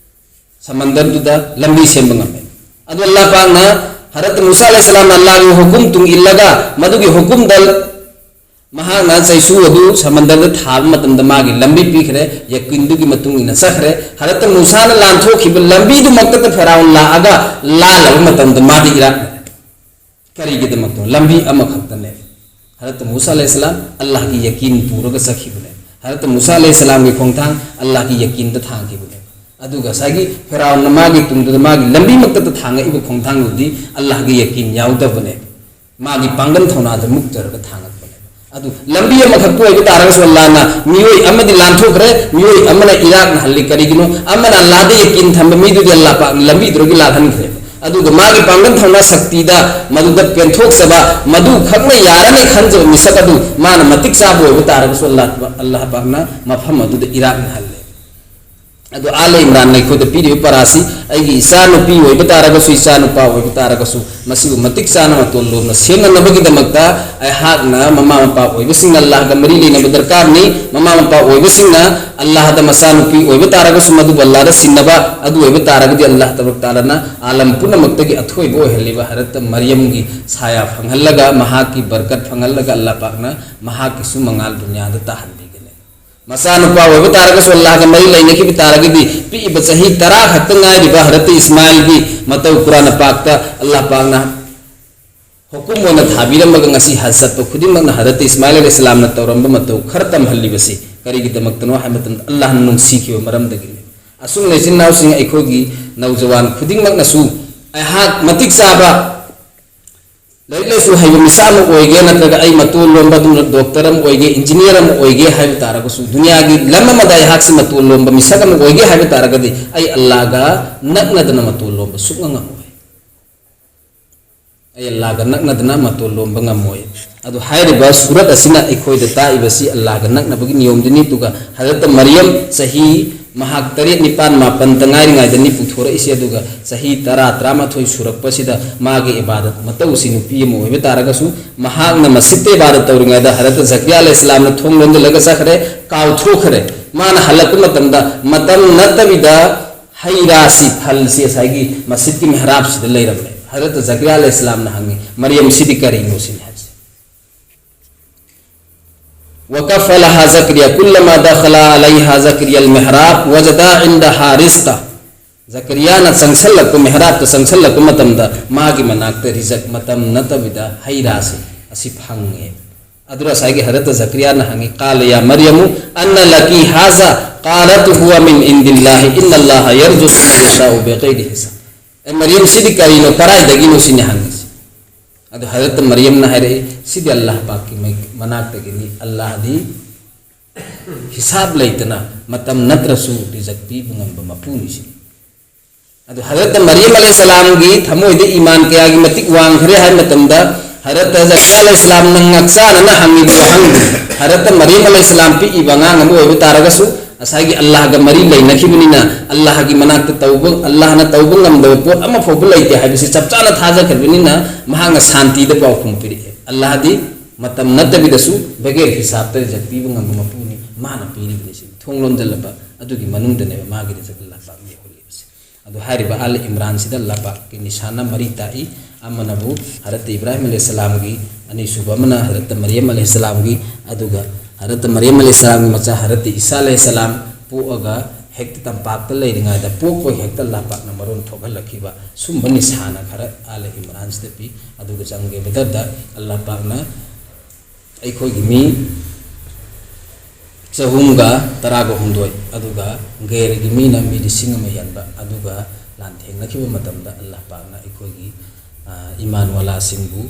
ꯁꯃꯟꯗꯔꯗꯨꯗ ꯂꯝꯕꯤ ꯁꯦꯝꯕ ꯉꯝꯃꯦ꯫ ꯑꯗꯨ ꯑꯜꯂꯥꯍ ꯄꯥꯛꯅ ꯍꯖꯔꯠ ꯃꯨꯁꯥ ꯑꯂꯩꯍꯤꯁꯁꯂꯥꯝꯅ ꯑꯜꯂꯥꯍꯒꯤ ꯍꯨꯀꯨꯝ ꯇꯨꯡ ꯏꯜꯂꯒ ꯃꯗꯨꯒꯤ ꯍꯨꯀꯨꯝꯗ ꯃꯍꯥꯛꯅ ꯆꯩꯁꯨ ꯑꯗꯨ ꯁꯃꯟꯗꯔꯗ ꯊꯥꯕ ꯃꯇꯝꯗ ꯃꯥꯒꯤ ꯂꯝꯕꯤ ꯄꯤꯈ꯭ꯔꯦ, ꯌꯀꯤꯟꯗꯨꯒꯤ ꯃꯇꯨꯡ ꯏꯟꯅ ꯆꯠꯈ꯭ꯔꯦ꯫ ꯍꯖꯔꯠ ꯃꯨꯁꯥꯅ ꯂꯥꯟꯊꯣꯛꯈꯤꯕ ꯂꯝꯕꯤꯗꯨꯃꯛꯇꯗ ꯐꯤꯔꯥꯎꯟ ꯂꯥꯛꯑꯒ ꯂꯥꯜꯂꯕ ꯃꯇꯝꯗ ꯃꯥꯗꯤ ꯏꯔꯥꯛꯅꯔꯦ꯫ ꯀꯔꯤꯒꯤꯗꯃꯛꯇꯅꯣ? ꯂꯝꯕꯤ ꯑꯃꯈꯛꯇꯅꯦ꯫ ꯍꯖꯔꯠ ꯃꯨꯁꯥ ꯑꯂꯩꯍꯤꯁꯁꯂꯥꯝ ꯑꯜꯂꯥꯍꯒꯤ ꯌꯀꯤꯟ ꯄꯨꯔꯒ ꯆꯠꯈꯤꯕꯅꯦ꯫ ꯍꯖꯔꯠ ꯃꯨꯁꯥ ꯑꯂꯩꯍꯤꯁꯁꯂꯥꯝꯒꯤ ꯈꯣꯡꯊꯥꯡ ꯑꯜꯂꯥꯍꯒꯤ ꯌꯀꯤꯟꯗ ꯊꯥꯡꯈꯤꯕꯅꯦ꯫ ꯑꯗꯨꯒ ꯉꯁꯥꯏꯒꯤ ꯐꯤꯔꯥꯎꯟꯅ ꯃꯥꯒꯤ ꯇꯨꯡꯗꯨꯗ ꯃꯥꯒꯤ ꯂꯝꯕꯤꯃꯛꯇꯗ ꯊꯥꯡꯉꯛꯏꯕ ꯈꯣꯡꯊꯥꯡꯗꯨꯗꯤ ꯑꯜꯂꯥꯍꯒꯤ ꯌꯀꯤꯟ ꯌꯥꯎꯗꯕꯅꯦ꯫ ꯃꯥꯒꯤ ꯄꯥꯡꯒꯜ ꯊꯧꯅꯥꯗ ꯃꯨꯛꯆꯔꯒ ꯊꯥꯡꯉꯛꯄꯅꯦ꯫ ꯑꯗꯨ ꯂꯝꯕꯤ ꯑꯃꯈꯛꯇ ꯑꯣꯏꯕ ꯇꯥꯔꯒꯁꯨ ꯑꯜꯂꯥꯍꯅ ꯃꯤꯑꯣꯏ ꯑꯃꯗꯤ ꯂꯥꯟꯊꯣꯛꯈ꯭ꯔꯦ, ꯃꯤꯑꯣꯏ ꯑꯃꯅ ꯏꯔꯥꯛꯅꯍꯜꯂꯤ꯫ ꯀꯔꯤꯒꯤꯅꯣ? ꯑꯃꯅ ꯑꯜꯂꯥꯍꯗ ꯌꯀꯤꯟ ꯊꯝꯕ ꯃꯤꯗꯨꯗꯤ ꯑꯜꯂꯥꯍ ꯄꯥꯛꯅ ꯂꯝꯕꯤꯗꯨꯗꯒꯤ ꯂꯥꯜꯍꯟꯈ꯭ꯔꯦ꯫ ꯑꯗꯨꯒ ꯃꯥꯒꯤ ꯄꯥꯡꯒꯜ ꯊꯧꯅꯥ ꯁꯛꯇꯤꯗ ꯃꯗꯨꯗ ꯄꯦꯟꯊꯣꯛꯆꯕ, ꯃꯗꯨ ꯈꯛꯅ ꯌꯥꯔꯅꯤ ꯈꯟꯖꯕ ꯃꯤꯁꯛ ꯑꯗꯨ ꯃꯥꯅ ꯃꯇꯤꯛ ꯆꯥꯕ ꯑꯣꯏꯕ ꯇꯥꯔꯒꯁꯨ ꯑꯜꯂꯥꯍ, ꯑꯜꯂꯥꯍ ꯄꯥꯛꯅ ꯃꯐꯝ ꯑꯗꯨꯗ ꯏꯔꯥꯛꯅꯍꯜꯂꯦ꯫ ꯑꯗꯨ ꯑꯥꯂ ꯏꯝꯔꯥꯟꯅ ꯑꯩꯈꯣꯏꯗ ꯄꯤꯔꯤꯕ ꯄꯔꯥꯁꯤ ꯑꯩꯒꯤ ꯏꯆꯥ ꯅꯨꯄꯤ ꯑꯣꯏꯕ ꯇꯥꯔꯒꯁꯨ, ꯏꯆꯥ ꯅꯨꯄꯥ ꯑꯣꯏꯕ ꯇꯥꯔꯒꯁꯨ, ꯃꯁꯤꯕꯨ ꯃꯇꯤꯛ ꯆꯥꯅ ꯃꯇꯣꯟ ꯂꯣꯝꯅ ꯁꯦꯝꯅꯅꯕꯒꯤꯗꯃꯛꯇ ꯑꯩꯍꯥꯛꯅ ꯃꯃꯥ ꯃꯄꯥ ꯑꯣꯏꯕꯁꯤꯡꯅ ꯑꯜꯂꯥꯍꯒ ꯃꯔꯤ ꯂꯩꯅꯕ ꯗꯔꯀꯥꯔꯅꯤ꯫ ꯃꯃꯥ ꯃꯄꯥ ꯑꯣꯏꯕꯁꯤꯡꯅ ꯑꯜꯂꯥꯍꯗ ꯃꯆꯥꯅꯨꯄꯤ ꯑꯣꯏꯕ ꯇꯥꯔꯒꯁꯨ ꯃꯗꯨꯕꯨ ꯑꯜꯂꯥꯍꯗ ꯁꯤꯟꯅꯕ, ꯑꯗꯨ ꯑꯣꯏꯕ ꯇꯥꯔꯒꯗꯤ ꯑꯜꯂꯥꯍ ꯇꯕꯥꯔꯛ ꯇꯥꯂꯥꯅ ꯑꯥꯂꯝ ꯄꯨꯝꯅꯃꯛꯇꯒꯤ ꯑꯊꯣꯏꯕ ꯑꯣꯏꯍꯜꯂꯤꯕ ꯍꯖꯔꯠ ꯃꯔꯤꯌꯝꯒꯤ ꯁꯥꯌꯥ ꯐꯪꯍꯜꯂꯒ, ꯃꯍꯥꯛꯀꯤ ꯕꯔꯀꯠ ꯐꯪꯍꯜꯂꯒ, ꯑꯜꯂꯥꯍ ꯄꯥꯛꯅ ꯃꯍꯥꯛꯀꯤꯁꯨ ꯃꯉꯥꯜ ꯗꯨꯅꯤꯌꯥꯗ ꯇꯥꯍꯟꯕꯤꯒꯅꯤ꯫ ꯃꯆꯥꯅꯨꯄꯥ ꯑꯣꯏꯕ ꯇꯥꯔꯒꯁꯨ ꯑꯜꯂꯥꯍꯒ ꯃꯔꯤ ꯂꯩꯅꯈꯤꯕ ꯇꯥꯔꯒꯗꯤ ꯄꯤꯛꯏꯕ ꯆꯍꯤ ꯇꯔꯥ ꯈꯛꯇ ꯉꯥꯏꯔꯤꯕ ꯍꯖꯔꯠ ꯏꯁꯃꯥꯏꯜꯒꯤ ꯃꯇꯧ ꯀꯨꯔꯥꯟ ꯄꯥꯛꯇ ꯑꯜꯂꯥꯍ ꯄꯥꯛꯅ ꯍꯨꯀꯨꯝ ꯑꯣꯏꯅ ꯊꯥꯕꯤꯔꯝꯃꯒ ꯉꯁꯤ ꯍꯖ ꯆꯠꯄ ꯈꯨꯗꯤꯡꯃꯛꯅ ꯍꯖꯔꯠ ꯏꯁꯃꯥꯏꯜ ꯑꯂꯩꯍꯤꯁꯂꯥꯝꯅ ꯇꯧꯔꯝꯕ ꯃꯇꯧ ꯈꯔ ꯇꯝꯍꯜꯂꯤꯕꯁꯤ ꯀꯔꯤꯒꯤꯗꯃꯛꯇꯅꯣ ꯍꯥꯏꯕ ꯃꯇꯝꯗ ꯑꯜꯂꯥꯍꯅ ꯅꯨꯡꯁꯤꯈꯤꯕ ꯃꯔꯝꯗꯒꯤꯅꯤ꯫ ꯑꯁꯨꯝꯅ ꯏꯆꯤꯟ ꯏꯅꯥꯎꯁꯤꯡ ꯑꯩꯈꯣꯏꯒꯤ ꯅꯧꯖꯋꯥꯟ ꯈꯨꯗꯤꯡꯃꯛꯅꯁꯨ ꯑꯩꯍꯥꯛ ꯃꯇꯤꯛ ꯆꯥꯕ ꯂꯥꯏꯔꯤꯛ ꯂꯥꯏꯁꯨ ꯍꯩꯕ ꯃꯤꯁꯛ ꯑꯃ ꯑꯣꯏꯒꯦ, ꯅꯠꯇ꯭ꯔꯒ ꯑꯩ ꯃꯇꯣꯟ ꯂꯣꯝꯕ ꯗꯣꯛꯇꯔ ꯑꯃ ꯑꯣꯏꯒꯦ, ꯏꯟꯖꯤꯅꯤꯌꯔ ꯑꯃ ꯑꯣꯏꯒꯦ ꯍꯥꯏꯕ ꯇꯥꯔꯒꯁꯨ, ꯗꯨꯅꯤꯌꯥꯒꯤ ꯂꯝ ꯑꯃꯗ ꯑꯩꯍꯥꯛꯁꯤ ꯃꯇꯣꯟ ꯂꯣꯝꯕ ꯃꯤꯁꯛ ꯑꯃ ꯑꯣꯏꯒꯦ ꯍꯥꯏꯕ ꯇꯥꯔꯒꯗꯤ ꯑꯩ ꯑꯜꯂꯥꯒ ꯅꯛꯅꯗꯅ ꯃꯇꯣꯟ ꯂꯣꯝꯕ ꯁꯨꯛꯉꯝ ꯉꯝꯃꯣꯏ꯫ ꯑꯩ ꯑꯜꯂꯥꯒ ꯅꯛꯅꯗꯅ ꯃꯇꯣꯟ ꯂꯣꯝꯕ ꯉꯝꯃꯣꯏ꯫ ꯑꯗꯨ ꯍꯥꯏꯔꯤꯕ ꯁꯨꯔꯠ ꯑꯁꯤꯅ ꯑꯩꯈꯣꯏꯗ ꯇꯥꯛꯏꯕꯁꯤ ꯑꯜꯂꯥꯒ ꯅꯛꯅꯕꯒꯤ ꯅꯤꯌꯣꯝꯗꯨꯅꯤ꯫ ꯑꯗꯨꯒ ꯍꯖꯔꯠ ꯃꯔꯤꯌꯝ ꯆꯍꯤ ꯃꯍꯥꯛ ꯇꯔꯦꯠ, ꯅꯤꯄꯥꯟ, ꯃꯥꯄꯟꯇ ꯉꯥꯏꯔꯤꯉꯩꯗꯅꯤ ꯄꯨꯊꯣꯔꯛꯏꯁꯦ꯫ ꯑꯗꯨꯒ ꯆꯍꯤ ꯇꯔꯥ, ꯇꯔꯥꯃꯥꯊꯣꯏ ꯁꯨꯔꯛꯄꯁꯤꯗ ꯃꯥꯒꯤ ꯏꯕꯥꯗꯠ ꯃꯇꯧꯁꯤ ꯅꯨꯄꯤ ꯑꯃ ꯑꯣꯏꯕ ꯇꯥꯔꯒꯁꯨ, ꯃꯍꯥꯛꯅ ꯃꯁꯖꯤꯗꯇ ꯏꯕꯥꯗꯠ ꯇꯧꯔꯤꯉꯩꯗ ꯍꯖꯔꯠ ꯖꯀꯔꯤꯌꯥ ꯑꯂꯩꯍꯤꯁꯂꯥꯝꯅ ꯊꯣꯡ ꯂꯣꯟꯁꯤꯜꯂꯒ ꯆꯠꯈ꯭ꯔꯦ, ꯀꯥꯎꯊꯣꯛꯈ꯭ꯔꯦ꯫ ꯃꯥꯅ ꯍꯜꯂꯛꯄ ꯃꯇꯝꯗ ꯃꯇꯝ ꯅꯠꯇꯕꯤꯗ ꯍꯩ ꯔꯥꯁꯤ, ꯐꯜꯁꯤ ꯉꯁꯥꯏꯒꯤ ꯃꯁꯖꯤꯗꯀꯤ ꯃꯤꯍꯔꯥꯕꯁꯤꯗ ꯂꯩꯔꯝꯃꯦ꯫ ꯍꯖꯔꯠ ꯖꯀꯔꯤꯌꯥ ꯑꯂꯩꯍꯤꯁꯂꯥꯝꯅ ꯍꯪꯉꯤ, "ꯃꯔꯤꯌꯝ, ꯁꯤꯗꯤ ꯀꯔꯤꯅꯣ?" ꯁꯤꯅꯤ ꯍꯥꯏꯁꯦ꯫ وكفلها زكريا، كلما دخل عليها زكريا المحراب وجد عندها رزقا. ꯖꯀꯔꯤꯌꯥꯅ ꯆꯪꯁꯜꯂꯛꯄ, ꯃꯤꯍꯔꯥꯕꯇ ꯆꯪꯁꯜꯂꯛꯄ ꯃꯇꯝꯗ ꯃꯥꯒꯤ ꯃꯅꯥꯛꯇ ꯔꯤꯖꯛ, ꯃꯇꯝ ꯅꯠꯇꯕꯤꯗ ꯍꯩ ꯔꯥꯁꯦ ꯑꯁꯤ ꯐꯪꯉꯦ꯫ ꯑꯗꯨꯅ ꯉꯁꯥꯏꯒꯤ ꯍꯖꯔꯠ ꯖꯀꯔꯤꯌꯥꯅ ꯍꯪꯉꯤ, "قال يا مريم أنى لك هذا؟ قالت هو من عند الله، إن الله يرزق من يشاء بغير حساب." ꯑꯦ ꯃꯔꯤꯌꯝ, ꯁꯤꯗꯤ ꯀꯔꯤꯅꯣ, ꯀꯗꯥꯏꯗꯒꯤꯅꯣ ꯁꯤꯅꯤ ꯍꯪꯉꯤꯁꯦ꯫ ꯑꯗꯨ ꯍꯖꯔꯠ ꯃꯔꯤꯌꯝꯅ ꯍꯥꯏꯔꯛꯏ, "ꯁꯤꯗꯤ ꯑꯜꯂꯥꯍ ꯄꯥꯛꯀꯤ ꯃꯥꯏ-, ꯃꯅꯥꯛꯇꯒꯤꯅꯤ, ꯑꯜꯂꯥꯍꯗꯤ ꯍꯤꯁꯥꯕ ꯂꯩꯇꯅ ꯃꯇꯝ ꯅꯠꯇ꯭ꯔꯁꯨ ꯔꯤꯖꯛ ꯄꯤꯕ ꯉꯝꯕ ꯃꯄꯨꯅꯤ" ꯁꯤꯅꯤ꯫ ꯑꯗꯨ ꯍꯖꯔꯠ ꯃꯔꯤꯌꯝ ꯑꯂꯩꯍꯤꯁꯁꯂꯥꯝꯒꯤ ꯊꯃꯣꯏꯗ ꯏꯃꯥꯟ ꯀꯌꯥꯒꯤ ꯃꯇꯤꯛ ꯋꯥꯡꯈ꯭ꯔꯦ ꯍꯥꯏꯕ ꯃꯇꯝꯗ, ꯍꯖꯔꯠ ꯖꯀꯔꯤꯌꯥ ꯑꯂꯩꯍꯤꯁꯁꯂꯥꯝꯅ ꯉꯥꯛꯆꯥꯅꯅ ꯍꯪꯉꯤꯕ ꯋꯥꯍꯪꯗꯨ, ꯍꯖꯔꯠ ꯃꯔꯤꯌꯝ ꯑꯂꯩꯍꯤꯁꯁꯂꯥꯝ ꯄꯤꯛꯏꯕ ꯑꯉꯥꯡ ꯑꯃ ꯑꯣꯏꯕ ꯇꯥꯔꯒꯁꯨ, ꯉꯁꯥꯏꯒꯤ ꯑꯜꯂꯥꯍꯒ ꯃꯔꯤ ꯂꯩꯅꯈꯤꯕꯅꯤꯅ, ꯑꯜꯂꯥꯍꯒꯤ ꯃꯅꯥꯛꯇ ꯇꯧꯕ, ꯑꯜꯂꯥꯍꯅ ꯇꯧꯕ ꯉꯝꯗꯕ ꯄꯣꯠ ꯑꯃ ꯐꯥꯎꯕ ꯂꯩꯇꯦ ꯍꯥꯏꯕꯁꯤ ꯆꯞ ꯆꯥꯅ ꯊꯥꯖꯈ꯭ꯔꯕꯅꯤꯅ, ꯃꯍꯥꯛꯅ ꯁꯥꯟꯇꯤꯗ ꯄꯥꯎꯈꯨꯝ ꯄꯤꯔꯛꯑꯦ, "ꯑꯜꯂꯥꯍꯗꯤ ꯃꯇꯝ ꯅꯠꯇꯕꯤꯗꯁꯨ ꯕꯒꯦꯔ ꯍꯤꯁꯥꯕꯇ ꯔꯤꯖꯛ ꯄꯤꯕ ꯉꯝꯕ ꯃꯄꯨꯅꯤ, ꯃꯥꯅ ꯄꯤꯔꯤꯕꯅꯤ" ꯁꯤꯅꯤ꯫ ꯊꯣꯡ ꯂꯣꯟꯖꯜꯂꯕ ꯑꯗꯨꯒꯤ ꯃꯅꯨꯡꯗꯅꯦꯕ ꯃꯥꯒꯤ ꯔꯤꯖꯛ ꯑꯜꯂꯥꯍ ꯄꯥꯛꯅ ꯌꯧꯍꯜꯂꯤꯕꯁꯦ꯫ ꯑꯗꯨ ꯍꯥꯏꯔꯤꯕ ꯑꯜ ꯏꯝꯔꯥꯟꯁꯤꯗ ꯑꯜꯂꯥꯍ ꯄꯥꯛꯀꯤ ꯅꯤꯁꯥꯅ ꯃꯔꯤ ꯇꯥꯛꯏ꯫ ꯑꯃꯅꯕꯨ ꯍꯖꯔꯠ ꯏꯕ꯭ꯔꯥꯍꯤꯝ ꯑꯂꯩꯍꯤꯁꯁꯂꯥꯝꯒꯤ, ꯑꯅꯤꯁꯨꯕ ꯑꯃꯅ ꯍꯖꯔꯠ ꯃꯔꯤꯌꯝ ꯑꯂꯩꯍꯤꯁꯁꯂꯥꯝꯒꯤ, ꯑꯗꯨꯒ ꯍꯖꯔꯠ ꯃꯔꯤꯌꯝ ꯑꯂꯩꯍꯤꯁꯁꯂꯥꯝꯒꯤ ꯃꯆꯥ ꯍꯖꯔꯠ ꯏꯁꯥ ꯑꯂꯩꯍꯤꯁꯁꯂꯥꯝ ꯄꯣꯛꯑꯒ ꯍꯦꯛꯇ ꯇꯝꯄꯥꯛꯇ ꯂꯩꯔꯤꯉꯩꯗ ꯄꯣꯛꯄ ꯍꯦꯛꯇ ꯑꯜꯂꯥꯍ ꯄꯥꯛꯅ ꯃꯔꯣꯟ ꯊꯣꯛꯍꯜꯂꯛꯈꯤꯕ ꯁꯨꯝꯕ ꯅꯤꯁꯥꯅ ꯈꯔ ꯑꯥꯂ ꯏꯝꯔꯥꯟꯁꯤꯗ ꯄꯤ꯫ ꯑꯗꯨꯒ ꯆꯪꯒꯦ ꯕꯗꯔꯗ ꯑꯜꯂꯥꯍ ꯄꯥꯛꯅ ꯑꯩꯈꯣꯏꯒꯤ ꯃꯤ ꯆꯍꯨꯝꯒ ꯇꯔꯥꯒ ꯍꯨꯝꯗꯣꯏ, ꯑꯗꯨꯒ ꯒꯩꯔꯒꯤ ꯃꯤꯅ ꯃꯤ ꯂꯤꯁꯤꯡ ꯑꯃ ꯍꯦꯟꯕ, ꯑꯗꯨꯒ ꯂꯥꯟꯊꯦꯡꯅꯈꯤꯕ ꯃꯇꯝꯗ ꯑꯜꯂꯥꯍ ꯄꯥꯛꯅ ꯑꯩꯈꯣꯏꯒꯤ, ꯑ, ꯏꯃꯥꯟ ꯋꯥꯂꯥꯁꯤꯡꯕꯨ